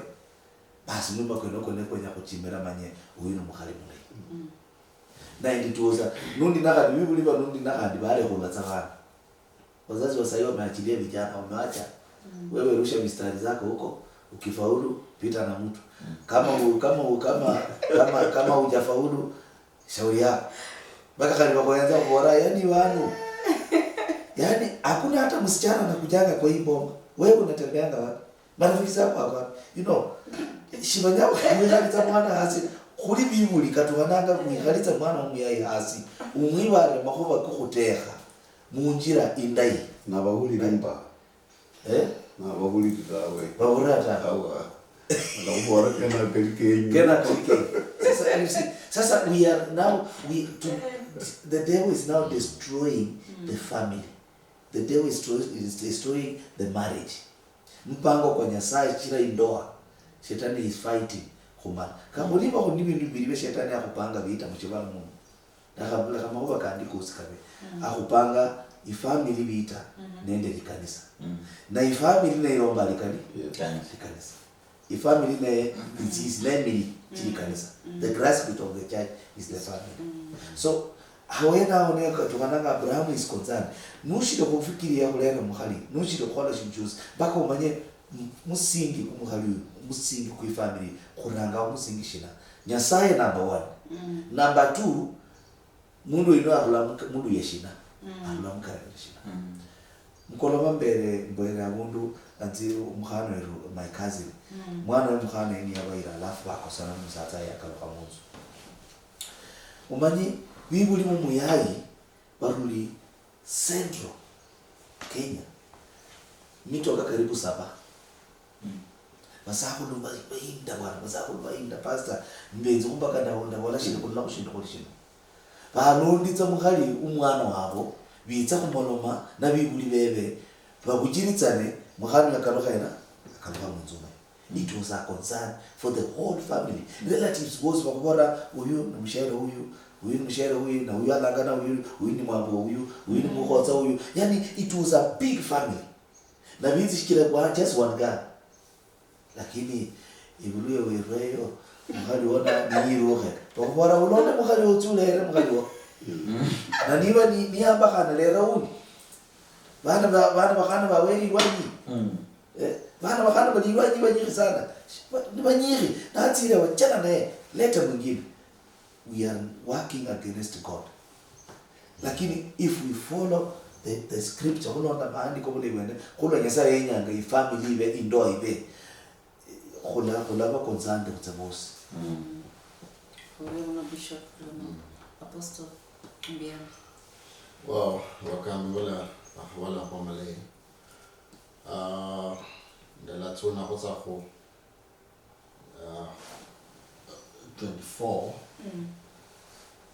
Basi mwima kwene oko ne kwenya khuchimira manye uyu ni mukhali mulayi. Naindi tuosa, nundi nakhandi, bibuli ba nundi nakhandi balekhula tsa bana. Wazazi wa sahii wameachilia vijana, wamewacha. Wewe rusha mistari zako huko, ukifaulu pita na mtu. Kama u, kama u, kama kama kama hujafaulu, shauri yako. Mpaka khali bakhuhenza khubora yani wanu. Yani hakuna hata msichana anakujanga kwa hii boma. Wewe unatembeanga wapi? Marafiki zako wako wapi? You know, shibanya kwikhalitsa mwana hasi. Khuli bibuli katuhananga kwikhalitsa mwana omuyayi hasi, umwibale makhuba kokhutekha munjira indayi. Nabahulira mba. Eh? Nabahulira tawe. Bahulira tawe. Awa. Ndakhubola kena kali kenyu. Kena kali kenyu. Sasa, you see, sasa we are now, we, to, the devil is now destroying the family. The devil is, tro- is destroying the marriage. Mpango kwa Nyasaye chira indoa, shetani is fighting khumala. Kamuliba khu ni bindu bibiri bya shetani akhupanga bita muchibala muno. Lekha, lekha makhuba kandi kosi kabe. Akhupanga ifamily bita nende likanisa. Na ifamily ne ilomba likani-, likanisa. Ifamily ne ichisi, ne mili chili kanisa. The grassroot of the church is the family. So, awo yene awo ne tukhananga Abraham is concerned. Nushiri khufikiria khulera mukhali, nushiri khukhola shindu shiosi, mpaka umanye m-, musingi ku mukhali uyu, musingi ku ifamily, khuranga musingi shina. Nyasaye number one. Number two, mundu uyu arula mu-, mundu yeshina, arula mukarabira shina. Mukoloba mbere, mbwere abundu, anzi omukhana weru, my cousin. Mwana we mukhana yeni yabayira, alafu bakosana nomusatsa yakalukha munzu. Umanyi, bibuli mumuyayi, baruli Central Kenya. Mitoka karibu saba. Basakhulu ba-, bayinda bwana, basakhulu bayinda, pastor, mbenzi khumbaka ndabola shina khulula khushindukho lishino. Balonditsa mukhali umwana wabo, bitsa khumoloma nabibuli bebe, babuchiritsane, mukhana yakalukha yena, yakalukha munzu mwe. It was a concern for the whole family. Relatives bosi bakhubola, uyu ni mushere uyu, uyu ni mushere uyu, na uyu alangana uyu, uyu ni mwambuka uyu, uyu ni mukhotsa uyu. Yani, it was a big family. Na bizi shichira kwa just one girl. Lakini ibuluya weru eyo, mukhali wo na-, niyirukhe. Bakhubola ulonde mukhali wo, utsi ulehere mukhali wo. Na niba ni-, niyambakhana, lera undi. Bana ba-, bana bakhana bawe lilwanyi. Eh, bana bakhana bali ilwanyi banyikhi sana. Ba-, ni banyikhi. Natsile wachana naye. Leta mwingine. We are working against God. Lakini if we follow the, the scripture, khulonda maandiko bulayi bwene, khulwa Nyasaye yenyanga ifamily ibe, indoa ibe, khula-, khulaba concerned khutse bosi. Khube uno Bishop, uno Apostle, mbiambi. Wow, bakambi bala, bakhabola kwa malayi. Ah, ndalatsuna khutsakhu uh, twenty-four,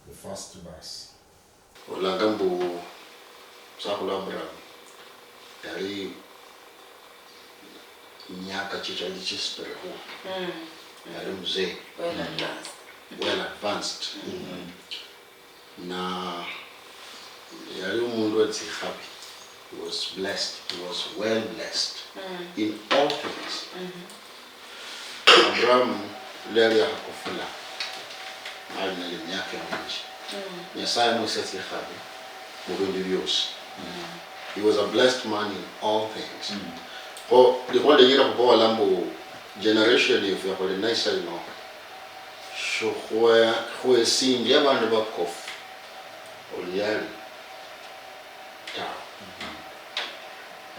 the first verse. Olanga mbu musakhulu Abraham yali miaka chichali chisiperekhu, yali mzee, well advanced. Well advanced. Na yali omundu wetsikhabi. He was blessed. He was well blessed in all things. Abrahamu lwa yali yakhakofula, ali nende emiaka eminji. Nyasaye yamusia tsikhabi mubindu biosi. He was a blessed man in all things. Kho likhuwa ndenyere khubola mbu generation yefu yakhuli nayo isa ino, shikhwe-, khwesinjia abandu bakofu oluyali tawe.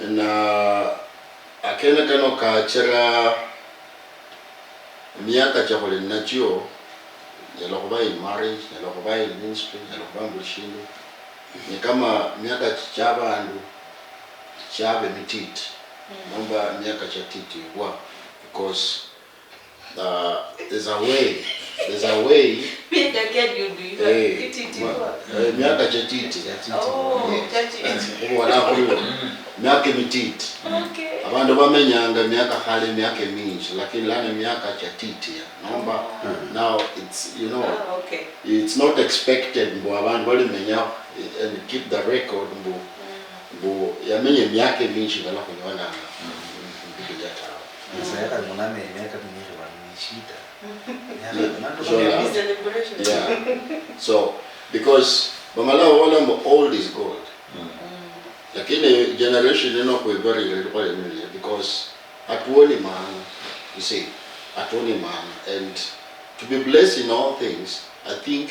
Na akene kano kachira emiaka chia khuli nachio, nyala khuba in marriage, nyala khuba in ministry, nyala khuba mu buli shindu, ni kama miaka chi-, chia abandu chiaba emititi, nomba miaka chia titibwa, because Uh, there's a way, there's a way. Miaka kia dudu, eh, kititi ma-, kwa. Eh, miaka chetiti. Oh, eh, chetiti. Khubola khuli miaka mititi. Okay. Abandu bamenyanga miaka khale, miaka minji, lakini lano miaka chetiti ya. Nomba, oh, now it's, you know, ah, okay, it's not expected mbu abandu balimenya, eh, and keep the record mbu, mm, mbu yamenya miaka minji ngala khunyolanga, mm, Biblia tawe. Sasa yaka muname miaka mingi bali ni shida. Miaka, yeah, mandu sure, kumi. Celebration. Yeah. So, because bamala babola mbu old is gold. Mm. Lakini generation ino kweberire ilikuwa lino lile, because hatuoni maana. You see, hatuoni maana. And to be blessed in all things, I think,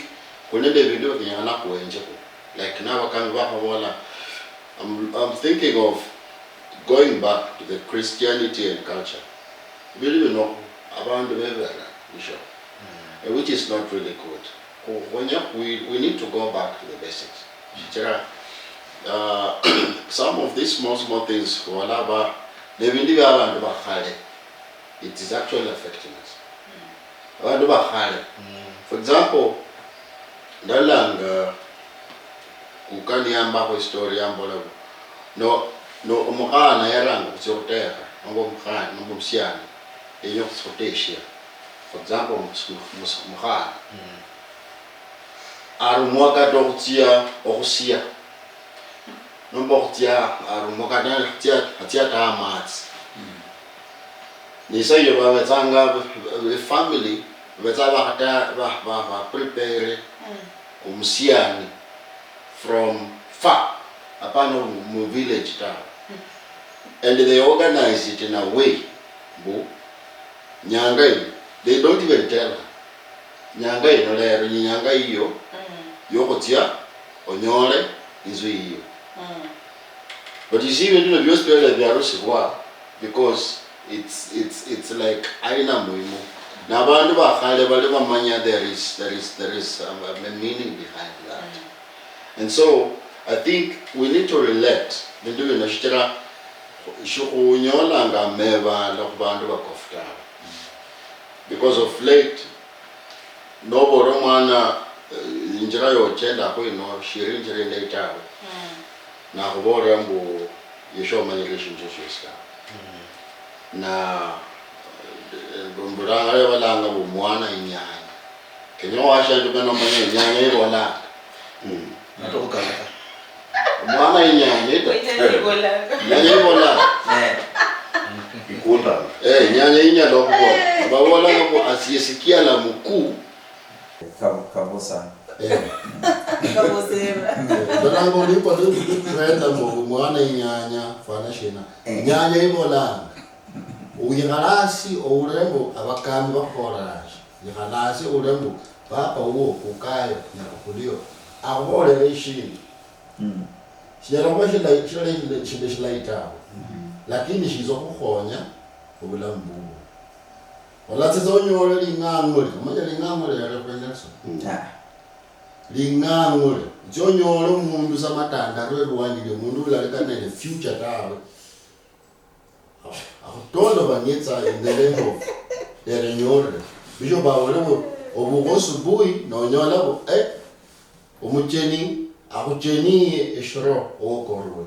khuli nende ebindu bya kenyekana khuenjekho. Like, nabakami bakhabola, I'm, I'm thinking of going back to the Christianity and culture. Bili bino abandu bebera nisho, eh, which is not really good. Khu-, khwenya, we, we need to go back to the basics. Shichira, uh, some of these small, small things, wala ba, nebindu bya abandu bakhale, it is actually affecting us. Abandu bakhale. Mm. For example, ndalanga kuka niyambakho story yambola mbu, no, no, omukhana yaranga khutsia khutekha, nomba omukhana, nomba omusiani, yenya khutsia khuteshia. For example, omus-, omus-, omukhana. Mm. Arumwa kata okhutsia okhusia. Nomba okhutsia arumwa kata atsia, atsia ata amatsi. Mm. Ni isa iyo babetsanga be-, be-, family, babetsa bakhata-, ba-, ba-, ba prepare, mm, omusiani from far, apana mu, mu village tawe. Mm. And they organize it in a way mbu, nyanga ino, they don't even tell her. Nyanga ino lero ni nyanga yiyo, mm, yokhutsia onyole inzu yiyo. Mm. But you see, ebindu bino biosi byali biarusibwa because it's, it's, it's like aina muhimu. Na abandu bakhale bali bamanya there is, there is, there is a, a meaning behind that. Mm. And so, I think we need to relate bindu bino shichira shikhunyolanga mebala khubandu bakofu tawe. Because of late, nobola omwana, eh, injira yochendakho ino shiri injira indayi tawe. Mm. Nakhubolera mbu yeshe omanyire eshindu shiosi tawe. Mm. Na, eh, mbulanga balanga mbu mwana inyanya. Kenya washanjuka nomanya inyanya ibolanga. Mm. Natokhukakata. Mwana inyanya ita. Inyanya ibolanga. Inyanya ibolanga. Eh. Ikunda. Eh, inyanya inyala okhubola. Babolanga mbu asiyesikia la mkuu. Kabo-, kabosa. Eh. Kabosera. Ndolanga olimbo lwenda mbu mwana inyanya fwana shina. Eh. Inyanya ibolanga. Uyikhalasi oulire mbu abakami bakhubolera shi. Ikhalasi oulire mbu papa wuwo kukayo nyakukhulio akhubolere eshindu. Mm. Shinyala khuba shilayi, shilayi, shindu shilayi tawe. Mm. Lakini shiza okhukhonya obulamu bubwo. Olatsitsa onyole ling'ang'ule. Omanye ling'ang'ule yali khwendesa? Mm. Ah. Ling'ang'ule. Otsia onyole omundu sa matandaro erwanyi lio, omundu ulalekana nende future tawe. Akhutondobanitsa in the name of lerenyorere. Bisho babolere mbu, obukho subuhi, nonyola mbu, eh, omucheni akhucheniye eshiro okorwe.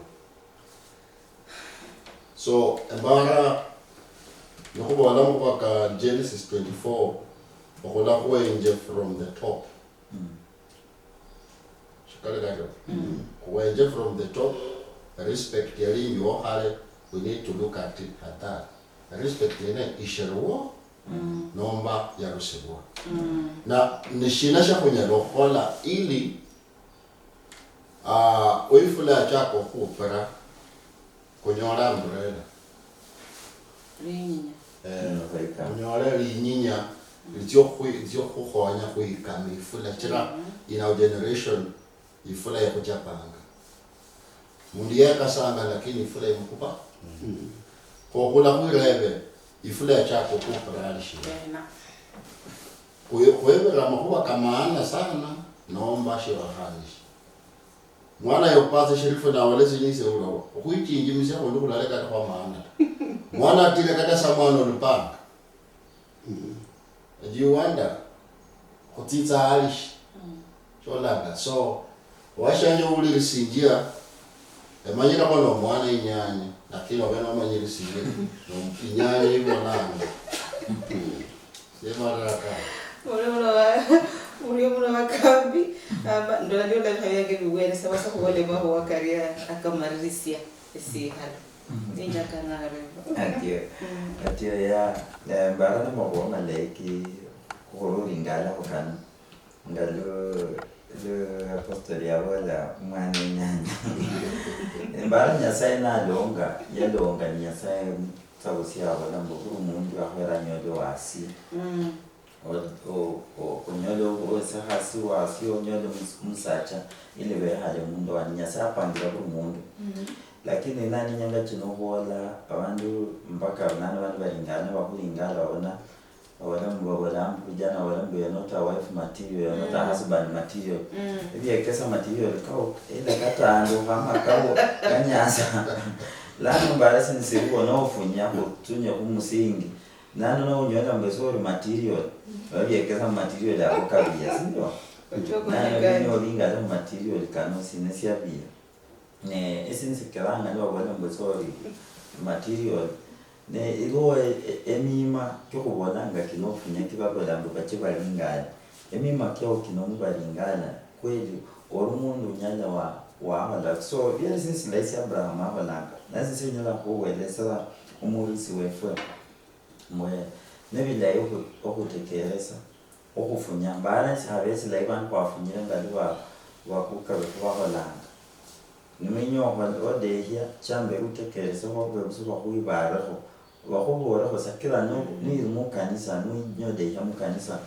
So, embara, nikhubola mukhuba ka Genesis twenty-four, okhula khwenje from the top. Mm. Kale kario. Khuwenje from the top, respect yali injiwo khale, we need to look at it at that. Respect yene ishiriwo, nomba yarusibwa. Na nishina shia khunyala okhukhola ili, ah, ifula yachaka okhupira, khunyole umbrella? Linyinya. Eh, khunyole linyinya litsia okhwi-, litsia okhukhonya khwikama ifula. Chira in our generation, ifula ikhuchapanga. Mundu yekasanga, lakini ifula imukhupa. Kho khula khwirebe, ifula yachaka okhupira ali shina? Khwe-, khwebera amakhuwa kamaana sana, nomba shibakhanishi. Mwana yopasa shirifu nawole sinyise ulowo. Okhwichinjimisia khundu khulale kata khwa maana ta. Mwana atire kata sa mwana olupanga. Do you wonder? Khutsitsa hali shi? Sholanga. So, washanje uwulirisinjia, emanyire khona omwana inyanya, lakini obe nomanyirisinjia, nom-, inyanya ibonanga. Semaraka. Murio muno wa-, murio muno wakambi, ama, ndola ndio ndabikha byange biwene, saba sa khubola makhuwa karia akamalirisia esikhalo. Ninjaka naleba. Atio, atio ya, eh, mbara na makhuwa malayi ki khurulingala khukana. Nga lu, lu apostle yabola mwana inyanya. Mbara Nyasaye nalonga, yalonga ni Nyasaye sabusi yabola mbu buli mundu akhwera anyole wasi. O-, o-, o-, onyole o-, ose hasi wasi, onyole mus-, omusacha, ili bekhale mundoa, ni Nyasaye apangira buli mundu. Lakini nani nyanga chino khubola, abandu mpaka nani bandu balingana, bakhulingala, babona, babola mbu, babola mbu, vijana babola mbu, "You're not a wife material, you're not a husband material." Ebiekesa material kao, ila katandu, kama kao, kanyasa. Lano mbara sindu siliwo nofunya khutsunye khumusingi. Nano nounyola mbu ese ori material, babiekesa mu material ako kabiya, sindio? Nano nenya olinga ata mu material kano, sine siabiya. Ne esindu sikiranga nibabola mbu ese ori material, ne iliwo e-, e-, emima kiokhubolanga kino ofunya kibabola mbu bache balingane. Emima kiao kino nibalingana, kweli ori mundu unyala wa-, wakhola. So, biali sindu silayi sia Abraham akholanga. Nasi sinyala khuwelesera omurisi wefwe. Mbwe, nebilayi okhu-, okhutekeresa, okhufunya, mbara sikhaba esilayi bandu khwafunyire nga lwa bakuka befu bakholanga. Nimenya okhol-, odehia, chambere utekeresekho, bebusi bakhwibarekho, bakhuborekho sa, kila nu-, nuyiri mukanisa, nu-, nodehia mukanisa,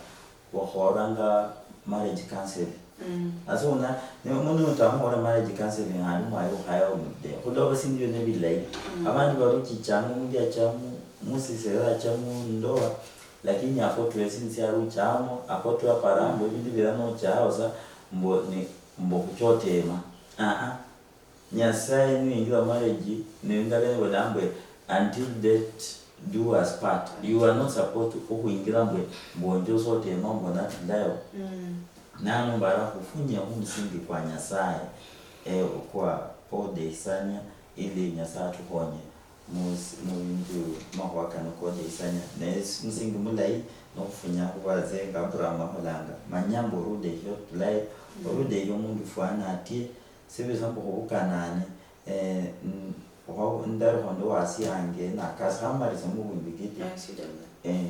bakhuholanga marriage counseling. Asa una, ne mundu utamukhola marriage counseling, handi mwayi ukhaya omude. Khuloba sindu bio nebilayi. Abandi baruchichanga, omundu yacha mu, musisera acha mu ndoa, lakini akotwe esindu siaruchamo, akotwe aparambo, ebindu bira nochao sa, mbo ni, mbo khuchotema. Aha. Nyasaye niyingira marriage, nendala nibola mbwe, "Until death do us part." You are not supposed to okhwingira mbwe, mbwe onje osotema mbwe natulayo. Nano mbara khufunye khumusingi kwa Nyasaye, eh, kwa odeisania, ili Nyasaye atukhonye mus-, mubindu makhuwa kano kodeisania. Naye s-, musingi mulayi nokhufunya khubaze nga Abraham akholanga. Manya mbu orudehio tulayi, orudehio omundu fwana atie, sibisa mbu khubukanane, eh, n-, okho-, ndalukha ndi wasi yange, nakasi khamalise mubwimbi kiti. Eh,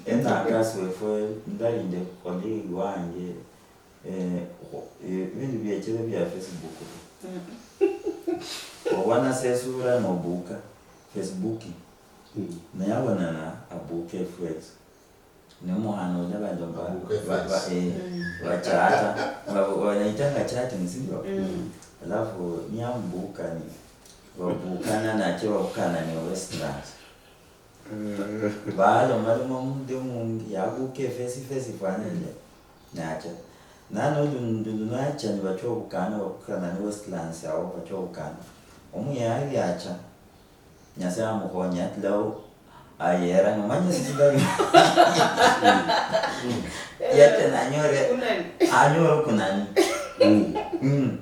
enakasi wefwe, ndalinde oli wange, eh, kho-, eh, bindu biechele bia Facebook ta. Obona sesura nobuka, Facebook. Naye abonana abuka efweso. Ne mukhana ulia balomba, ba-, ba-, eh, bachata, ba-, banaitanga chatting, sindio? Alafu niyamubuka ni, babukana nache babukana ne Westlands. Balomaloma mundu mungi, yabuka efesi fesi fwana ile, nacha. Nano lundu lunacha nibacha obukana, babukana ne Westlands awo, bacha obukana. Omuyayi yacha, Nyasaye amukhonye, ati lao ayera, nomanya sisi ndali. Yate nanyore, anyore kunani. Mm.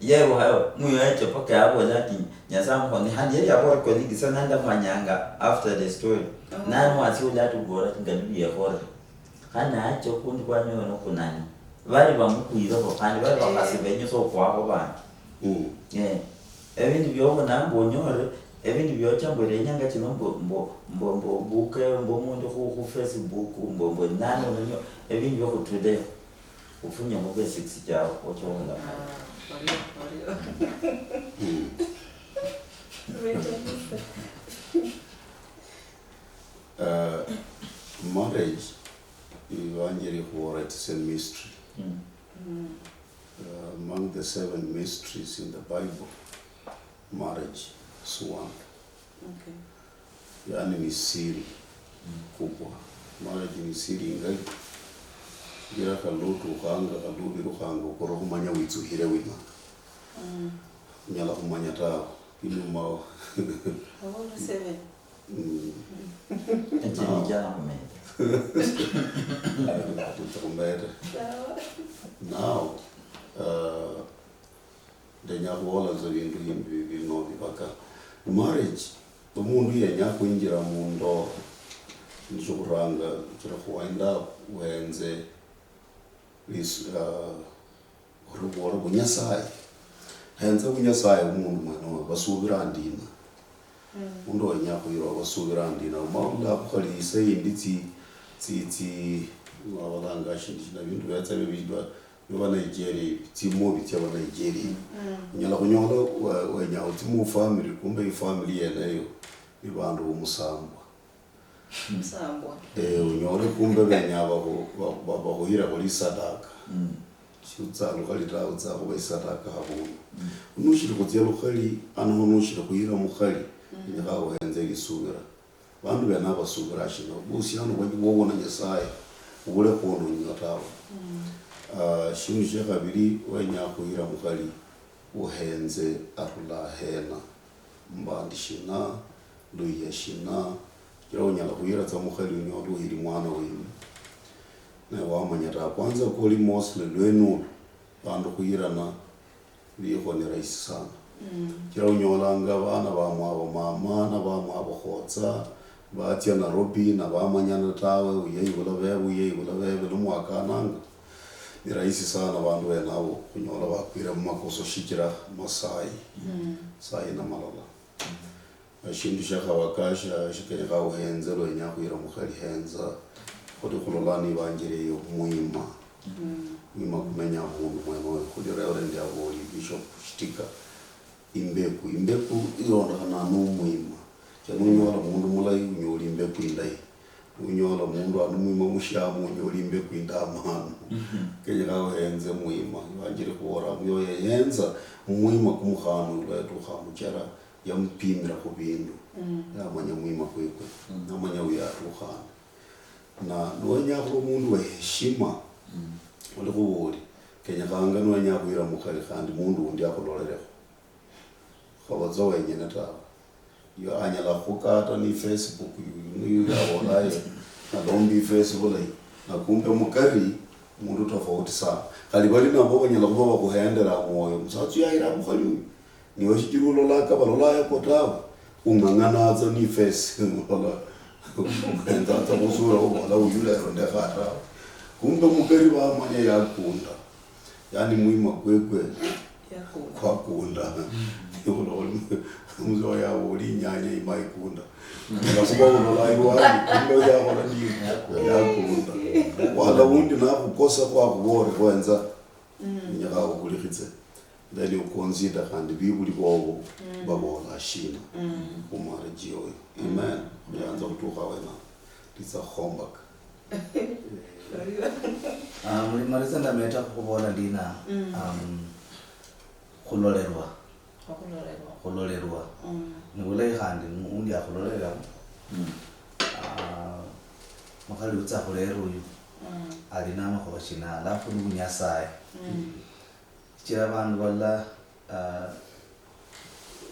Yeruhayo, muyo yeche paka yabola ati, "Nyasaye amukhonye." Khandi yali yabora colleague sana, ndamanyanga after the story. Nani wasi uli ati ubora ati, "Ngalubie khore." Khandi nacha okundi kwanyora nokunani. Bali bamukwirekho, khandi bali bakhasi benyesa okhwakho bandi. Mm. Eh, ebindu biokhonanga onyole, ebindu biocha mbu erenyanga chino mbu, mbu, mbu, mbu obuke, mbu omundu khu, khu Facebook, mbu, mbu nani ononyo, ebindu biokhutule, ufunye mu basics chao, ocha okhula. Ah, orio, orio. Mm. Rachel, uh, marriage, iwanje likhubola, it's a mystery. Mm. Uh, among the seven mysteries in the Bible, marriage is one. Okay. Yaani ni siri kubwa. Marriage ni siri ingali. Ngira khali lutukhanga, khali lubirukhanga, okora khumanya witsukhire wina. Mm. Unyala khumanya tawe. Inyuma. Abona seven. Mm. Echiri jana khumeta. Khumeta. Sawa. Now, uh, ndenya khubola tsa bindu bino bibaka. Marriage, omundu yenya khwinjira mundoa, nisho khuranga chira khuwenda wenze lis-, uh, Orubora bunyasaye. Henza bunyasaye omundu mwene oyo, basubira ndina? Mm. Mundu wenya khwira oyo, basubira ndina? Omala ololakho khali isa yindi tsi, tsi, tsi, wabalanga shindu shina, bindu betsa bibidwa, biba Nigeria ibi, tsimobi tsia ba Nigeria ibi. Mm. Onyala khunyola we-, wenya otsi mu family, kumbe ifamily yeneyo ni bandu bomusambwa. Musambwa. Eh, onyole kumbe benya bakhu-, ba-, ba-, bakhuhira khuli isadaka. Mm. Shiutsa lukhali tawe, utsa khuba isadaka habundu. Mm. Nushiri khutsia lukhali, anoho nushiri khuhira mukhali, mm, kenyekha uhenze lisubira. Bandu bene abasubira shina? Obuhusiano bwenyu bwobwo na Nyasaye, obule khwononywa tawe. Mm. Ah, shindu shia khabili, wenya khuhira mukhali, uhenze arula hena? Mbandi shina? Luyia shina? Shichira onyala khuyira tsa mukhali onyole uhiri mwana wenyu. Naye wamanya ta. Kwanza koli mostly lwenulu, bandu khuyirana likho ni rahisi sana. Mm. Shichira onyolanga abana ba mwabo mama na ba mwabo khotsa, batsia Nairobi, na bamanyana tawe, uyu yeyibula bebe, uyu yeyibula bebe, lwa mwakananga. Ni rahisi sana bandu bene abo khunyola bakwire mumakoso shichira masayi. Mm. Sayi na malola. Mm. Eshindu shia khabaka shia, shikenyekha uhenze, lwenya khwira mukhali henza. Khuli khulola nibanjire eyo mwima. Mm. Mwima kumenya mundu mwene oyo. Khuli Reverend yaboli, Bishop Shitika, imbeku. Imbeku ilondokhana nomwima. Cha nunyola mundu mulayi, unyoli imbeku indayi. Nunyola mundu ali mwima mushiamu, unyoli imbeku indamanu. Mhm. Kenyekha uhenze mwima. Ibanjire khubola, muyoyo yenza mwima kumukhana ulwa yatukha muchera. Yamupimira khu bindu, mm, yamanya mwima kwekwe, mm, namanya uyu atukhana. Na niwenya khuba omundu wa heshima, mm, olikhuba ori, kenyekhanga niwenya khwira mukhali khandi mundu undi akhulolerekho. Khaba tsa wenyene tawe. Yo anyala khukata ni Facebook, yuyu ni yuyu abola ye, nalomba ifesi bulayi. Na kumbe mukari, mundu tofauti sana. Khali bali nabo banyala khuba bakhuhendera mwoyo. Musatsa uyu ayira mukhali uyu. Niwe shichira ulolaka, balola yako tawe, ung'ang'ana tsa ni face, ulola, uhenza tsa khusura, ubola, "Uyu lero ndekha tawe." Kumbe mukari bamanya yakunda. Yani mwima kwekwe kwakunda. Ulola, mzee oyo aboli inyanya ima ikunda. Nga kuba ulola iwani, kumbe yakhola nini? Yakunda. Wala undi nakhukosa khwakhubore khwenza. Mm. Nyakha ukhulikhitse. Then uconsider khandi bibuli bobo, mm, babola shina, mm, khu marriage yoyo. Mm. Amen. Khuyanza khutukha wena. Litsa khuhombaka. Ah, mulimaliza ndameta khukhubola ndina, mm, um, khulolerwa. Okhulolerwa. Khulolerwa. Mm. Ni bulayi khandi mu-, undi akhulolelekho. Mm. Ah, mukhali utsa khulera uyu, mm, ali namakhuwa shina, alafu ni bunyasaye. Mm. Shichira abandu balala, ah,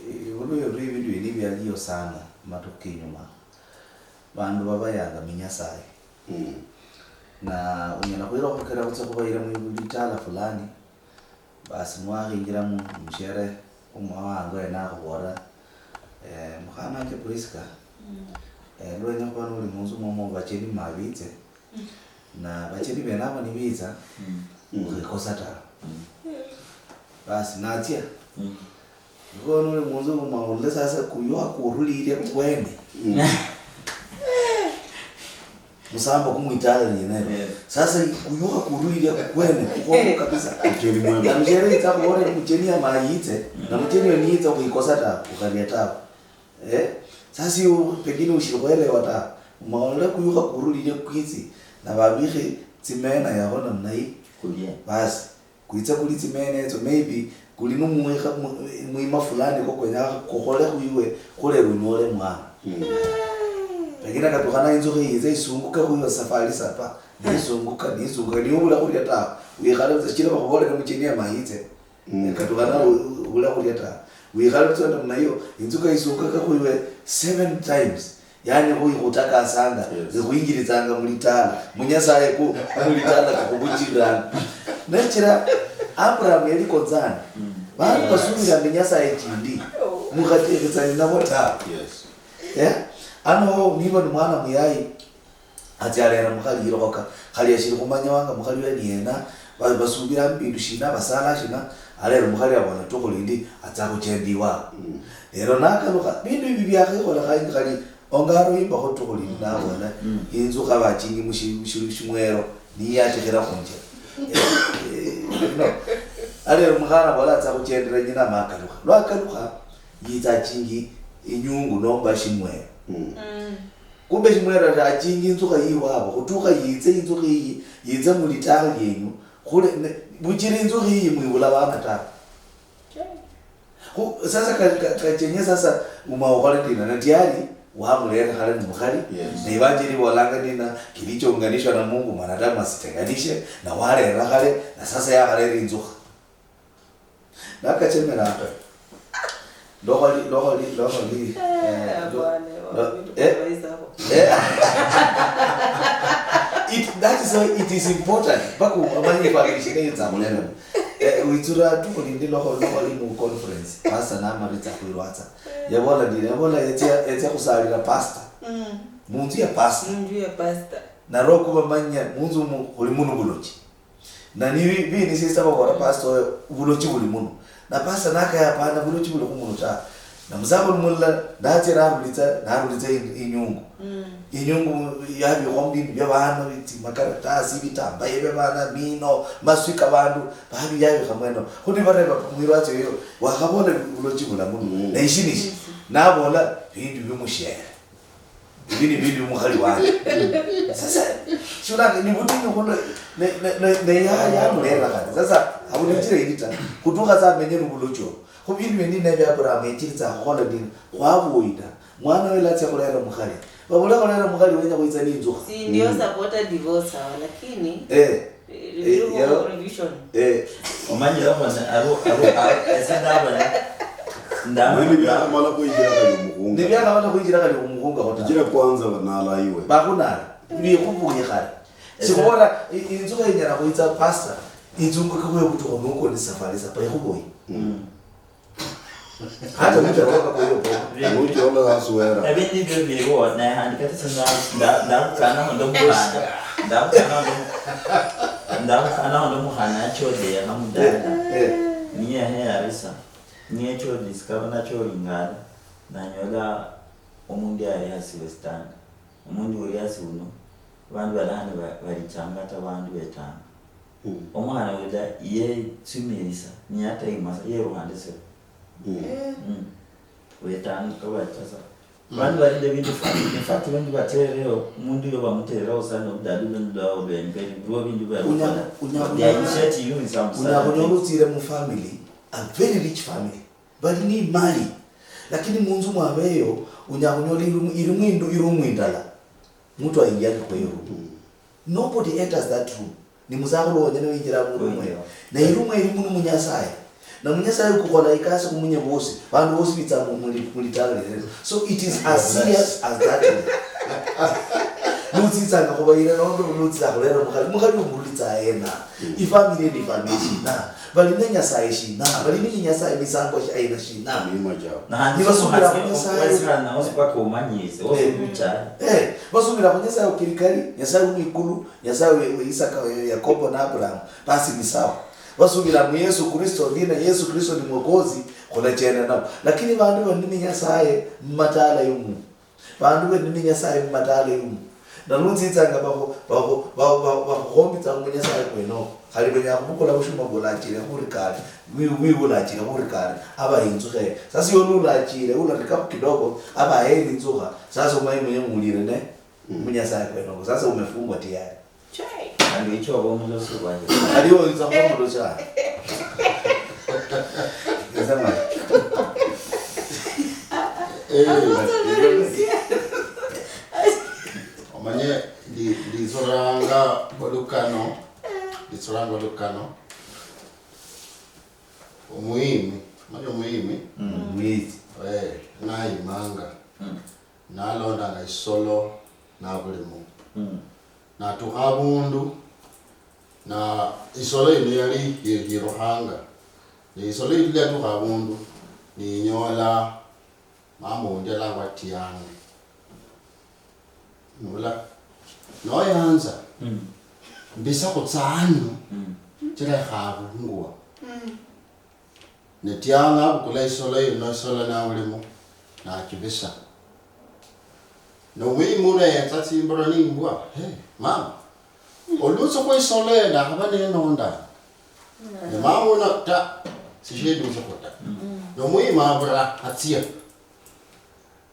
i-, ibuluyiro lwe bindu bino bialiyo sana mumatukhu kinyuma. Bandu babayanga minyasaye. Mm. Na unyala khwira okhukera khutsia khubayira mu litala fulani, basi niwakhinjira mu, mushere, omwa wango yene akhubolera, eh, "Mukhananje Prisca, mm, eh, lwenya khuba noli munzu mwomwo bacheni mabitse." Mm. Na bacheni bene abo nibiitsa, mm, mukhikosa tawe. Mm. Basi natsia. Mm. Ikhwo nuli munzu mwaulile sasa kuywa kurulile kwene. Mm. Musambo kumwitala lienelo. Yes. Sasa kuyuha kurulile kwene, kukhongo kabisa. Mcheli mwema. Na mchele itsa kuhole mcheni ya mayitse, na mcheni yo niyitsa kuikosa ta, ukalia ta. Eh? Sasa yo pengine ushili kuelewa ta. Maonole kuyuha kurulile kwitsi, na babikhe tsimena yaho namna hii. Kulia. Basi. Kwitsa kuli tsimene etso, maybe kuli nu mwikha, mu-, mwima fulani kwa kwenya kukhole khwiwe, khulera unyole mwana. Mm. Lakini akatukhana inzukha yitsa isunguka khwiwe safari sapa, nisunguka, nisunguka, niwe ubula khulia tawe. Wikhale butswa, shichira bakhubolera mucheni ama yitse. Mm. Akatukhana u-, u-, ubula khulia tawe. Wikhale butswa namna hiyo, inzuka isungukaka khwiwe seven times. Yaani, khuikhutakasanga, yes, ikhuinjilitsanga mulitala. Munyasaye ku, mulitala kukhubuchililanga. Nechira, Abraham yali konzani. Mm. Bandu, yes, basubilanga Nyasaye chindi, mukhatekhetsani nabo tawe. Yes. Eh? Ano, niba ni mwana muyayi, atsia alera mukhali iroka. Khali ashili khumanya wanga mukhali we ni yena, ba-, basubila mbindu shina, basala shina, alera mukhali abola tukhu lindi, atsa khuchenda iwabo. Mm. Lero nakalukha, bindu ibi biakhekholekha indi khali Ongaro yimbakho tukhu lindi nabola, mm, inzukha bachingi mushi-, mushi-, shimwero, niyachikhira khunjira. Eh, eh, no. Alero mukhana bola atsa khuchendera nyina makalukha. Lwakalukha, yitsa achingi inyungu nomba shimwero. Mm. Mm. Kumbe shimwero shachingi inzukha yiwabo, khutukha yitse inzukha iyi, yitse mulitala lienyu, khule, ne, buchira inzukha iyi mwibula bana tawe. Khu, sasa ka, ka, kachenye sasa uma ukhole ndina, na tayari wamulere khale ni mukhali, yes, na Evanjeli ibolanga ndina, kilichounganishwa na Mungu mwanadamu asitenganishe, na walera khale, na sasa yakhalera inzukha. Nakachemera apa. Lokholi, lokholi, lokholi, eh, eh, lo-, bwana, lo-, bindu eh? Bya baizakho. Eh? It, that is why it is important. Mpaka umanye family shida yetsa munene. Eh, witsura tu khulindi lokho, lokho li mu conference. Pastor namaritsa khwirwatsa. Yabola ndile, yabola etsia, etsia khusalira pastor. Mm. Munzu ya pastor. Munzu ya pastor. Na lwokuba manya munzu mu, khuli munu bulochi. Na ni bi-, bini sister babola pastor oyo bulochi buli munu. Na pastor nakaya hapana, bulochi buli khumunu ta. Na musakhulu mulala, natsia narulitsa, narulitsa in-, inyungu. Mm. Inyungu yabikhwa bindu bia bana, biti, makaratasi, bitambaye bia bana, mino, maswi ka bandu, babi yabikha mweno. Khu nibareba mwirwatsi yoyo, wakhabola bulochi bulamu. Mm. Na ishi nishi. Mm. Nabola bindu bia mushere. Ibi ni bindu bia mukhali wanje. Sasa, shulanga, ni butinyu khuno, ne, ne, ne, ne ya, ya mulera khandi. Sasa, abula injira indi ta. Khutukha sa amenye nu bulochi obo. Khu bindu bindi nebia Abraham yechilitsa khukhola ndina, khwabuida. Mwana wele atsia khulera mukhali. Babule khulera mukhali wenya khwitsa ni inzukha. Si ndio, mm, supporter divorce hawa, lakini, eh, eh, revision. Eh. Omanyire khona, abo, abo, abo, ese ndabona, ndabona. Mani biakhamala khwinjira khali omukhunga. Ni biakhamala khwinjira khali omukhunga khota. Injira kwanza banala iwe. Bakhunala. Bikhubuye khale. Esa- Sikhubola, i-, inzukha inyala khwitsa pastor, inzungu kakhwe butukho nuko ni safari sapa ikhuboye. Mm. Hata mtu atoka kwa hiyo boma. Nuchola sasa wera. Ebindu ebyo biriwo, naye handi kata sina nda-, ndabukana hondo mukhana. Ndabukana hondo mu-, ndabukana hondo mukhana achodeyakha mudala. Eh, eh. Niye heyarisa. Niye chodi sikaba nacholingana. Nanyola omundu yali hasi westanda. Omundu uli hasi uno. Bandu balano ba-, balichanga ata bandu betanga. Mm. Omwana weda yetsumirisa, niye atayima sa, yeruhande se. Mm. Eh. Mm. Wetanga kabacha sa. Mm. Bandu balinde bindu fa-, in fact, bindu batereo, mundu yo bamutereo sana, obudadu bindu bwao bwemberi, bwo bindu bwa unya-, unya-, they are initiating you in some unya certain kunyola things. Utsire mu family, a very rich family. Bali ni mali. Lakini munzu mwabeyo, unya kunyola irumu, irumu indu, irumu indala. Mtu aingiangi kwa hiyo room. Mm. Nobody enters that room. Ni musakhulu wonyene winjira mu room eyo. Winjira. Na irumu eri munu mu Nyasaye. Na mu Nyasaye ukukhola ikasi khumunye bosi. Bandu bosi bitsa mu, mu li-, mu litala lilala. So it is as serious as that room. Nutsitsanga khubayira nombe nutsitsa khulera mukhali, mukhali umululitsa hena? Ifamily ni family shina? Bali ne Nyasaye shina? Bali ne Nyasaye misango shi aina shina? Milimo jao. Na handi nibasubira khu Nyasaye. Wesirana osi paka umanyise, osi Eh. Ucha. Eh, basubira khu Nyasaye ukirikali, Nyasaye umwikulu, Nyasaye we, we Isaka, we Yakobo na Abraham. Basi ni sawa. Basubira mu Yesu Kristo, ndina Yesu Kristo ni Mwokozi, khulachenda nabo. Lakini bandu bali ne Nyasaye mumatala yumu. Bandu bene ni Nyasaye mumatala yumu. Nalunzitsanga bakhu-, bakhu-, bakhu-, bakhu-, bakhuhombitsanga mu Nyasaye kwenoko. Khali benya khubukula bushuma bulachile khuri kale. Wi-, wi ulachile khuri kale. Aba inzukhe. Sasa yoli ulachile, ularikakho kidogo, aba heri inzukha. Sasa umaye mwenye mulire ne, mm, mu Nyasaye kwenoko. Sasa umefungwa tayari. Chai. Khandi icho oba omulosi wanje. Aliwo inza khuba omulosi wanje. Inza mwana. Eh, omanye ndi-, nditsoranga olukano, nditsoranga olukano. Omuyimi, omanye omuyimi? Mm, omuyitsi. Eh, nayimanga. Mm. Nalondanga isolo nabulimo. Mm. Natukha abundu, na isolo yino yali yi-, yirukhanga. Ne isolo yino yatukha abundu, niyinyola mama wundi alangwa Tiang'i. Nula, noyanza, mm, mbisa khutsanu, mm, chila ikhabungwa. Mm. Ne Tiang'i abukula isolo yino, isolo nawulimo, nachibisa. Nowimura yetsa tsimbiro nimbwa, "He, mama, olutsi khwa isolo eyo ndakhaba nenonda." Ne mama uno, "Ta, sishidutsikho ta." Nomwima abura, atsia.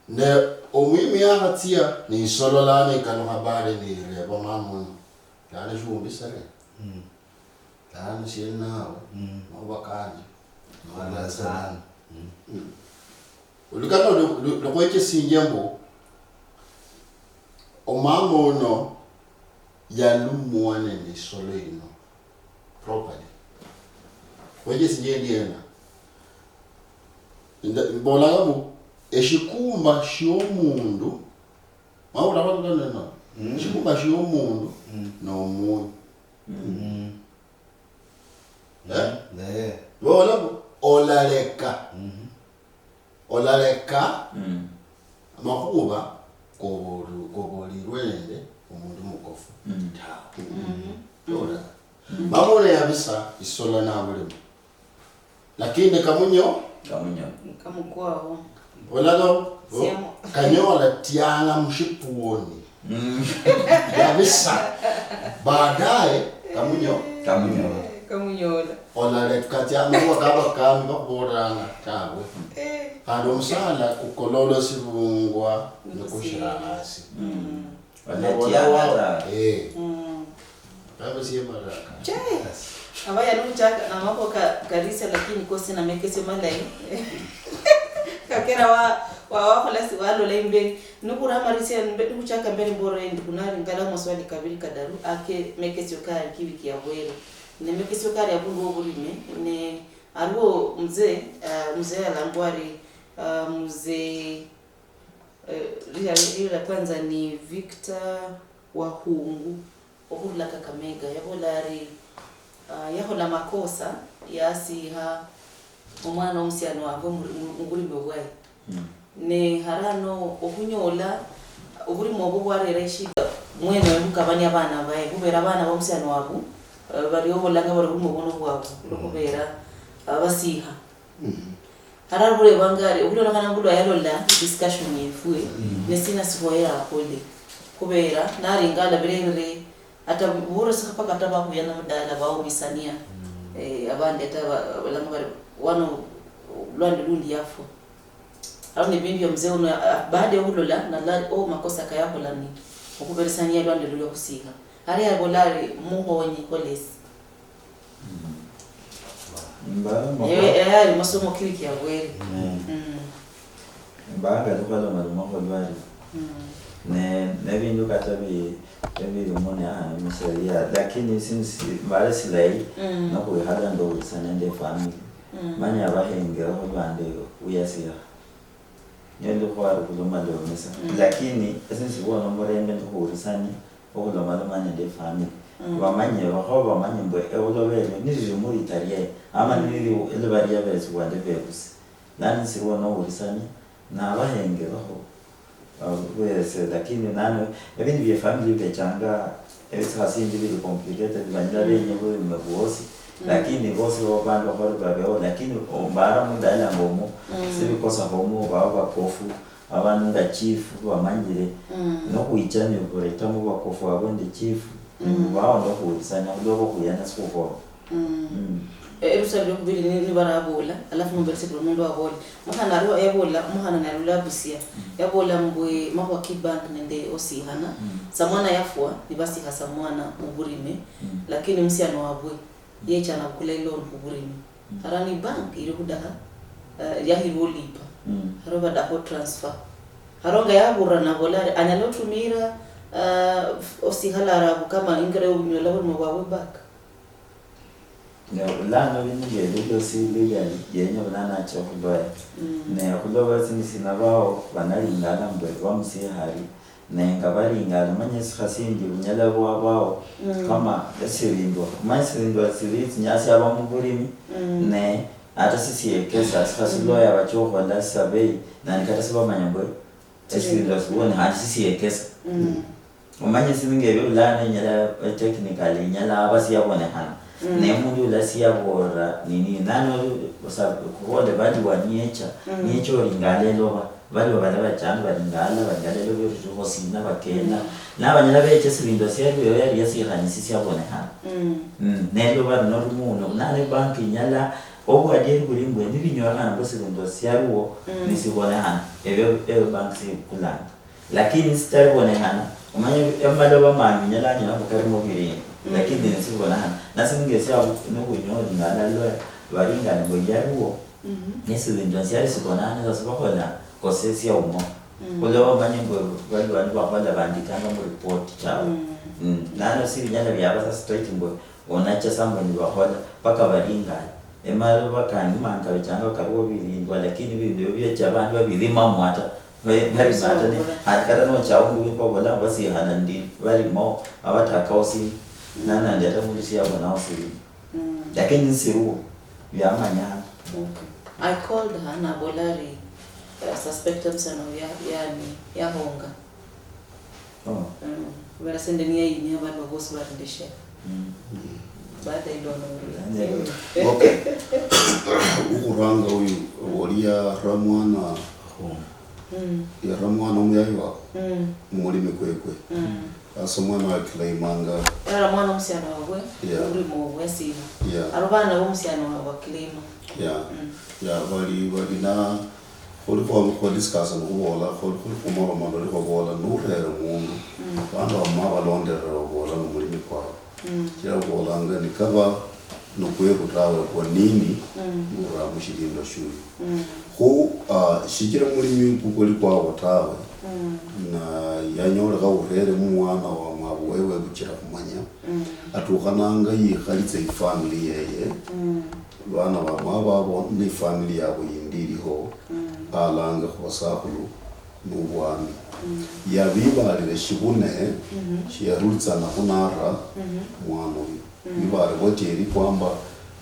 Ne omwimi yakhatsia, ne isolo lano ikalukha bale nireba mama uno, "Lano shiumbisere?" Mm. Lano siena nawe, mm, makhuba kanje. Makhuba kanje. Mm. Mm. Olukano lu-, lu-, lukhwechesinjia mbu, omama uno yalumwa nende isolo yino properly. Khwechesinjia endiena. Nda-, mbolanga mbu, eshikumba shiomundu, mawulakho lukano luno? Mm. Eshikumba shiomundu, mm, nomunyu. Mm. Eh? Eh. Bola mbu, olaleka. Mhm. Olaleka, mm, amakhuba kobolu-, kobolirwe nende omundu mukofu, mm, tawe. Mhm. Ola. Mm. Mama uno yabisa isolo nabulimo. Lakini kamunyo-, kamunyo. Kamukwao. Olalo, o, siamo, kanyola Tiang'i mushipuoni. Mm. Kabisa. Baadaye, kamunyo-, kamunyola. Kamunyola. Olaleka tsia amakhuwa kabakami bakhubolanga tawe. Eh. Khandi omusala kukolola osibungwa nikushira hasi. Mm. Ola-, ola-, Olatiana wa-, ta. Eh. Mm. Baba sie maraka. Che. Yes. Abaya nuchaka na mambo ka, karisia, lakini kosi na mekesio malayi. Kakera wa, wa, wakhola si walola imberi. Nukura marisia mbe-, nukuchaka mberi mboro endi kunari ngala maswali kabiri kadaru ake mekesio kari kiwiki ya bwere. Ne mekesio kari abundu oburime, ne ariwo mzee, ah, mzee alangwa ari, ah, mzee Eh, lia, lia kwanza ni Victor Wahungu, okhurula Kakamega. Yaboola ari, ah, yakhola makosa, yasiikha omwana womusiani wabwe mu, mu, mubulime bwaye. Mm. Ne harano okhunyola obulime obwo bwarera eshida, mwene oyo khukabania abana baye, khubera abana bomusiani wabu, eh, bali obolanga bari obulime obwo nobwabu, mm, olwokhubera, ah, basiikha. Mhm. Hara khurebanga ari, okhulondokhana mbu lwa yalola discussion yefwe, mhm, ne sina sikhoyera akhole. Khubera, naringa alabirerere, ata bu-, burosi paka ata bakhuyana mudala, baumisania. Mhm. Eh, abandi ata ba-, balanga bari, wano, lwandi lundi yafwa. Haro ne bindu bya mzee uno, ah, baada ya khulola, nalola, oh, makosa kayakhola ni okhuberesania lwandi lulya khusikha. Hara yabola ari, mukhonye, kholesi. Mm. Mba, mba. Eh, eh, ali masomo kiwiki yabwere. Mm. Mm. Mba, ngali khwalomalomakho lwali. Mm. Ne, nebindu kata bi-, ebirimo ne, ah, musheria, lakini since mbale silayi, mm, nokhwikhala ndowosa nende efamily. Mm. Manya abahengerekho bande uyasikha. Niyo ndi khwali khulomalomesa. Mm. Lakini ese nisikhwona omurembe ndikhuhurisania okhulomaloma nende efamily. Mm. Bamanye, bakhoba bamanye mbu ebuloba elio nilili mulita liaye, ama mm, nilili eliba lia besi bwande bebusi. Lano nisiriwo nohurisania, nabahenge bakho, uh, bese, lakini nano, ebindu bie family bechanga, ebitsa sindi bili complicated, banyala mm, benye bwime bwosi, mm, lakini bosi bo bandu bakholi babeho, lakini ombara mundu alanga omu, mm, sibikosa khomu, baba bakofu, abandu nga chief, bamanyire, mm, nokhwicha niburetamo bakofu abo nende chief, mm, nibubaho nokhuhurisania, khulwa bokhuyana sikhukholo. Mm. Mm. E-, erusa liokhubiri ni, nibarabola, alafu mumberesie buli omundu abola. Mukhana aliwo yabola, mukhana nalula Busia. Mm. Yabola mbwe makhuwa ki bank nende osihana. Mm. Samwana yafwa, nibasiha samwana muburime. Mm. Lakini musiani wabwe, mm, yecha nabukula iloan khuburime. Mm. Hara ni bank iri khudaha, eh, yahirwa olipa. Mm. Haro badaho transfer. Haro nga yaburira nabola ari, anyala otumira, eh, osihala arabu kama ingira yobunyola bulimo bwabwe back. Ne bulano bindu ngebio biosi legally yenya bulano acha okhuloya. Mm. Ne khuloba sindi sina bao banalingala mbwe bamusiha ari, ne nga balingala manya esikha sindi bunyala bwabao, mm, kama esirindwa. Manya esirindwa sili tsinyasi aba mubulimi, mm, ne ata sisiekesa, sikha siloya bacha okhola survey, nani kata sibamanya mbwe esirindwa sibone, khandi sisiekesa. Mm. Omanye esindu ngebio bulano inyala, eh, technically inyala aba siyabonekhana. Mm. Naye mundu ula siyabolera nini, nano osa-, khubola bali wa niecha, mm, niecha olingala eloba, bali babala bachanga balingala, balingala eloba erutukho sina bakenda. Mm. Nabanyala becha esirindwa sialiwo yali yasikhanyisi siyabonekhana. Mm. Mm. Neloba lino lumuno, nano ebanki inyala, obwadieri buli mbwe nibinyolekhana mbu esirindwa sialiwo, mm, nisibonekhana, ebio, ebio banki sikulanga. Lakini sitalibonehana, omanye amaloba mangi nyala anyola mbu kalimo bilingi, mm, lakini nesibonekhana. Nasi ngesia nokhunyola nalaloya balingana mbu yaliwo, mhm, nesi bindu nsiali sibonehana, sasa bakhola kosesia umo. Mm. Khulwa bamanye mbu bali bandu bakhola bandikanga mu report chawe. Mm. Mm. Nano sibinyala biaba sa straight mbu onacha sa mbu nibakhola, paka balingana. Emaloba kandi mani kabichanga kaliwo bilindwa, lakini bindu ebio biecha abandu babilimamo ata. Ba-, balimata ne, khandi kata nocha aundi wimba obola mbu basikhana ndi, balimo, abatakawo si, mm, nanandi ata mundu siyabonawo sili. Mm. Lakini nisiriwo, byamanyanga. Okay. I called her, nabola ari, uh, suspect omusiani oyo ya-, yani, yahonga. Oh. Mm. Khubera sende niyayinia abandu bosi barendeshera. Mm. Baada ilono. Anyway. Okay. Ukhuranga uyu, oli yara mwana home. Mm. Yara mwana omuyayi wawe. Mm. Mumulimi kwekwe. Mm. Sasa omwana wakilaimanga. Yara mwana omusiani wabwe, yeah, uri mu bwesina. Yeah. Aro bana bomusiani wabwe bakilaima. Yeah. Mm. Yeah, bali, bali na Khuli khwa, khwa discuss nikhubola, khuli, khuli khumaloma ndoli khwabola, nurere mundu, mm, bandu bamama balonderera babola nomulimi kwabo. Mm. Shichira babolanga nikaba nokweru tawe, kwa nini, mm, nura mushilindwa shuyu? Mm. Khu, ah, shichira mulimi kukwo kwali kwabo tawe, mm, na yanyolekha urere mumwana wa mwabu wewe buchira khumanya, mm, atukhananga yikhalitsa ifamily yeye, mm. Bana ba mwabo abo ne family yabo yindi iliho, mm, alange khubasakhulu nobwami. Mm. Yabibalire shibune, mhm, shiyarulitsanakho nara, mhm, mwana oyo. Mm. Bibale bwatieri kwamba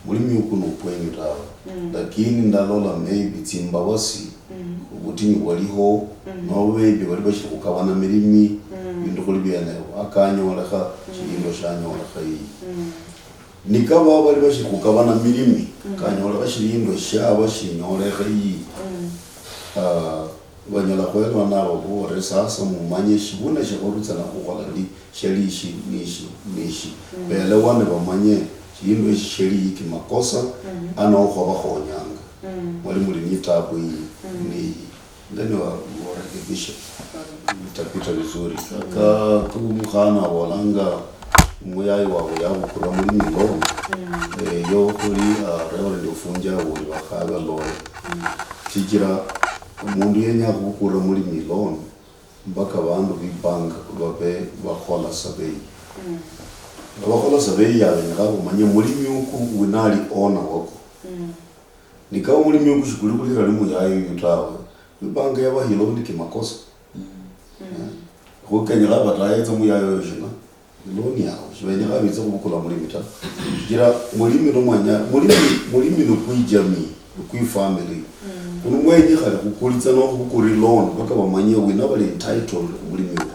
mulimi uku nokwenyu tawe. Mm. Lakini ndalola maybe tsimbabasi, mm, obutinyu bwaliho, mm, noba maybe bali bashiri khukabana milimi, mm, bindu khuli bienebo. Akanyolekha, mm, shilindwa shanyolekha iyi. Mm. Nikaba bali bashiri khukabana milimi, mm, kanyolekha shilindwa shiaba shinyolekha yi, mm, ah, banyala khwelwana baboore, sasa mumanye shibuna shikhorutsa na khukhola ndi, sheli ishi, nishi, nishi. Mm. Belewane bamanye shilindwa ishi sheli yi kimakosa, mm, ano okhobakhonyanga. Mm. Mwali muli ni tabu iyi, mm, niyi. Then wa-, warekebisha. Itapita vizuri. Ka, ku mukhana abolanga muyayi wabwe yabukula mulimi loan, mm, eh, yo khuli, ah, Reverend Ofunja uli bakhabe loan. Mm. Shichira omundu yenya khubukula mulimi loan, mpaka bandu bi bank babe bakhola survey. Mm. Abakhola survey yabenyekha bamanye mulimi uku winali owner wako. Mm. Nikaba omulimi oku shikuli khulira limuyayi uyu tawe, Ibanga yaba hiloni kimakosa. Eh, khukenyekha bataye tsa muyayo yoshina. Iloni yawe, shibenyekha bitse khubukula mulimi ta. Shichira mulimi nomanya, mulimi, mulimi ni kwi jamii, ni kwi family. Kuno mwenye khali khukulitsa no khubukula loan, mpaka bamanye wina bali entitled khumulimi uno.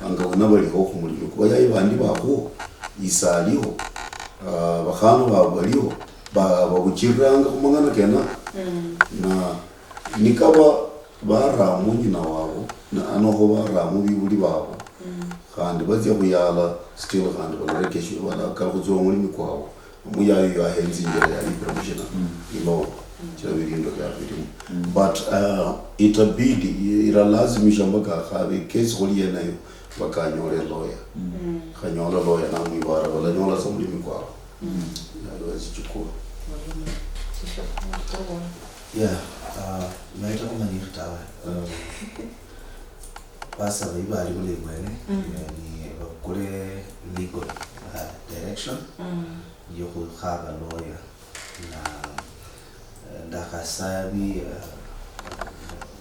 Anga wina baliho khumulimi. Kuba yayi bandi bakhuo, isa aliho, ah, bakhana babo baliho, ba-, babuchiriranga khumang'ana kena. Na nikaba baramo nyina wabo, na anoho baramo bibuli babo, khandi batsia khuyala, still khandi balarekeshwa, balakala khutsia omulimi kwabo. Omuyayi oyo ahenza injira yalipira mushina, ilomba. Chira bilindu bya birimu. But, uh, itabidi, i-, iralazimisha mpaka akhabe ikesi khuli yeneyo, mpaka anyole lawyer. Khanyola lawyer namwibara, balanyola sa mulimi kwabo. Nalwazichukua. Yeah, uh, naita kumanyiri tawe. Uh, basaba ibali bulayi bwene, eh, ni bakule legal, uh, direction yokhukhaba lawyer. Na, eh, ndakhasaya bi, eh,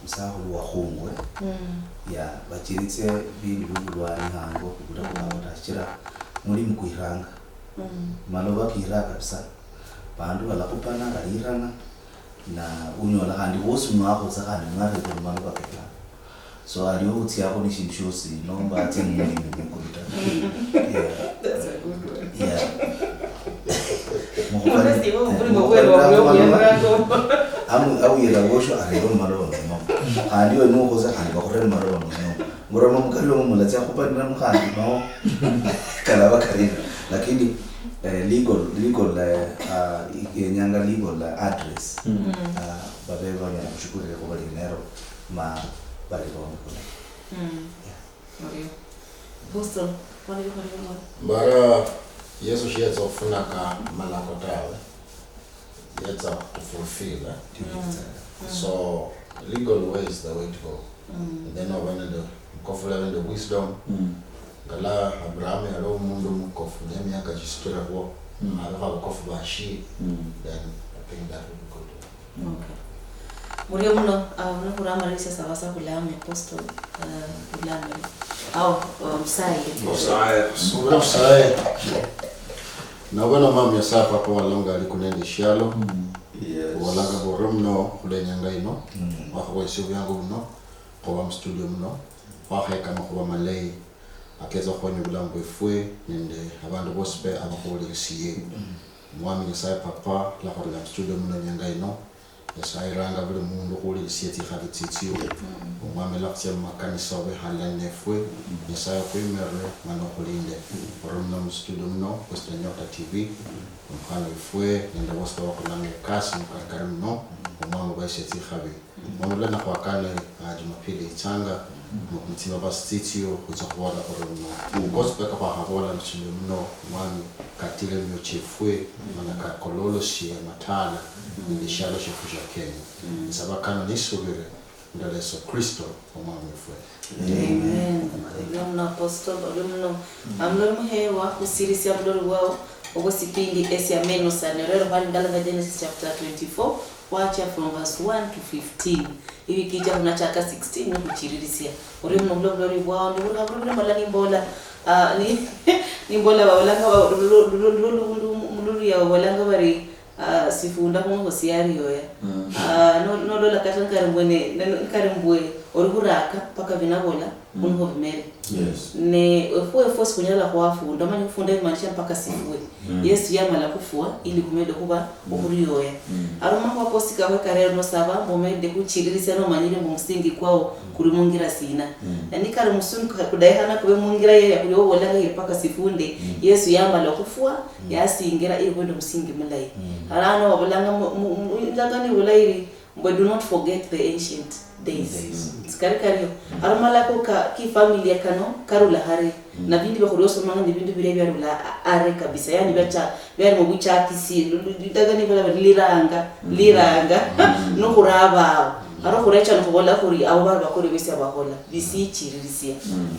musakhulu wakhungwe, ya, bachiritse bindu bibulwani hango, bibula khubao ta, shichira mulimi kwiranga. Maloba kira kabisa, bandu balakhupana, balirana, na unyola khandi wosi uno akhotsa khandi mwareta mumaloba kekha. So, aliwo utsiakho ni shindu shiosi, nomba atsia mumulimi mukulu ta. Yeah. That's a good one. Yeah. Mukhubali-, mukhubali-, amu-, awuyira wosho arebe mumaloba muno. Khandi iwe nukhosa khandi bakhurebe mumaloba muno. Ngorama mukali wa mumula tsia khupanira mukhandi no. Kalaba karina. Lakini, eh, legal, legal, eh, ah, yenyanga legal, eh, address. Ah, babe banyala khushughulira khuba linero ma bali bombi bulayi. Yeah. Orio. Apostle, khwali khwali khumwe. Mbara Yesu shiyetsa khufunaka malako tawe. Yetsa khufulfil, eh? So, legal way is the way to go. And then obe nende, kofula nende wisdom. Ngala Abraham yali omundu mukofu, ne miaka chisutirakhwo, abekho abakofu bashie, then I think that would be good. Okay. Murio muno, ah, uno khuramalisia saba sa khulami apostle, ah, khulami. Au, ah, musaye. Musaye, subira musaye. Nabona mama Nyasaye papa walonga ali kunende shialo. Yes. Walanga bore muno khulenyanga ino. Wakhawesia obyangu buno, khuba mu studio muno. Wakheka makhuba malayi. Aketsa khukhonya obulamu bwefwe nende abandu bosi be abakhulirisiye. Omwami Nyasaye Papa, khulakholera mu studio muno inyanga ino. Nyasaye, ranga buli mundu okhulirisiye tsikhabi tsitsio. Omwami, lwa khutsia mumakanisa obe halala nefwe. Nyasaye, okhuimirire mana okhulinde. Orumina mu studio muno, Western Nyota T V, omukhana wefwe nende bosi babakhulanga ekasi mukarikari muno, Omwami, obahesie tsikhabi. Mumulana khwakane, ah, Jumapili itsanga, mu, mu tsibabasi tsitsio khwitsa khubola khuri muno. Kosi peka khwakhabola nishili muno, Mwami, katile emioyo chiefwe, mana kakololosie amataala nende eshialo shiefwe shia Kenya. Nsaba kano nisubire, ndala Yesu Kristo, Omwami wefwe. Amen. Orio muno apostle, orio muno. Amulori muhewa, khusirisia bulori bwao, obwo sipindi esia meno sane. Rero khwali ndala na Genesis chapter twenty-four, khwachia from verse one to fifteen. Iwiki icha khunachaka sixteen nikhuchiririsia. Orio muno bulori bwao, ndi buli habuli buli mala nimbola, ah, ni, nimbola babolanga ba-, lu-, lu-, lu-, lu-, lu-, lu-, lu-, luya babolanga bari, ah, sifunda khung'okho siarioya. Ah, no-, nolola kata nikali mbwe ne-, ne-, nikali mbwe ori khuraka mpaka binabola, khunukho bimere. Yes. Ne efwe, efwe sikhunyala khwafunda, omanye khufunda bimaanisha mpaka sifwe. Yesu yamala khufwa ili khumede khuba okhurioya. Aro makhuwa kosi kakhwe karero nosaba mbu omede khuchiririsia nomanyire mbu omusingi kwao kuli mungira sina. Na nikali omusingi ka-, kudayikhana kube mungira yeya kuli obolanga iri mpaka sifunde, Yesu yamala khufwa, yasingira ili khwende omusingi mulayi. Arano wabolanga mu, mu, mu, indagano ibula iri, mbwe, "Do not forget the ancient days." Days. Sikali kario. Aro malako ka, ki familia kano, karula hare. Na bindu bya khuli osomanga ni bindu bilia byarula a-, are kabisa. Yani byacha, byali mu buchakisi, lu-, lu-, litaga ni bala liranga, liranga, no khuraba awo. Aro khurecha no khubola khuri abo bali bakori besi abahola, bisichiririsia.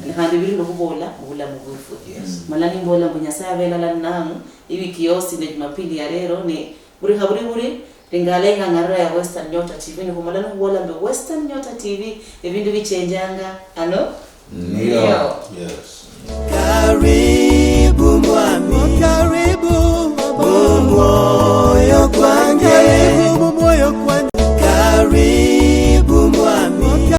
Ni khandi biri no khubola mu bulamu bwefwe. Yes. Mala ni mbola mbu Nyasaye abelala nangu, iwiki yosi ne Jumapili ya lero, ne buri kha buri buri, Lingala ing'ang'arira ya Western Nyota T V, nikhumala nikhubola mbu Western Nyota T V, ebindu bichenjanga ano. Nio. Nio. Yes. Karibu mwami. Karibu. Omwo.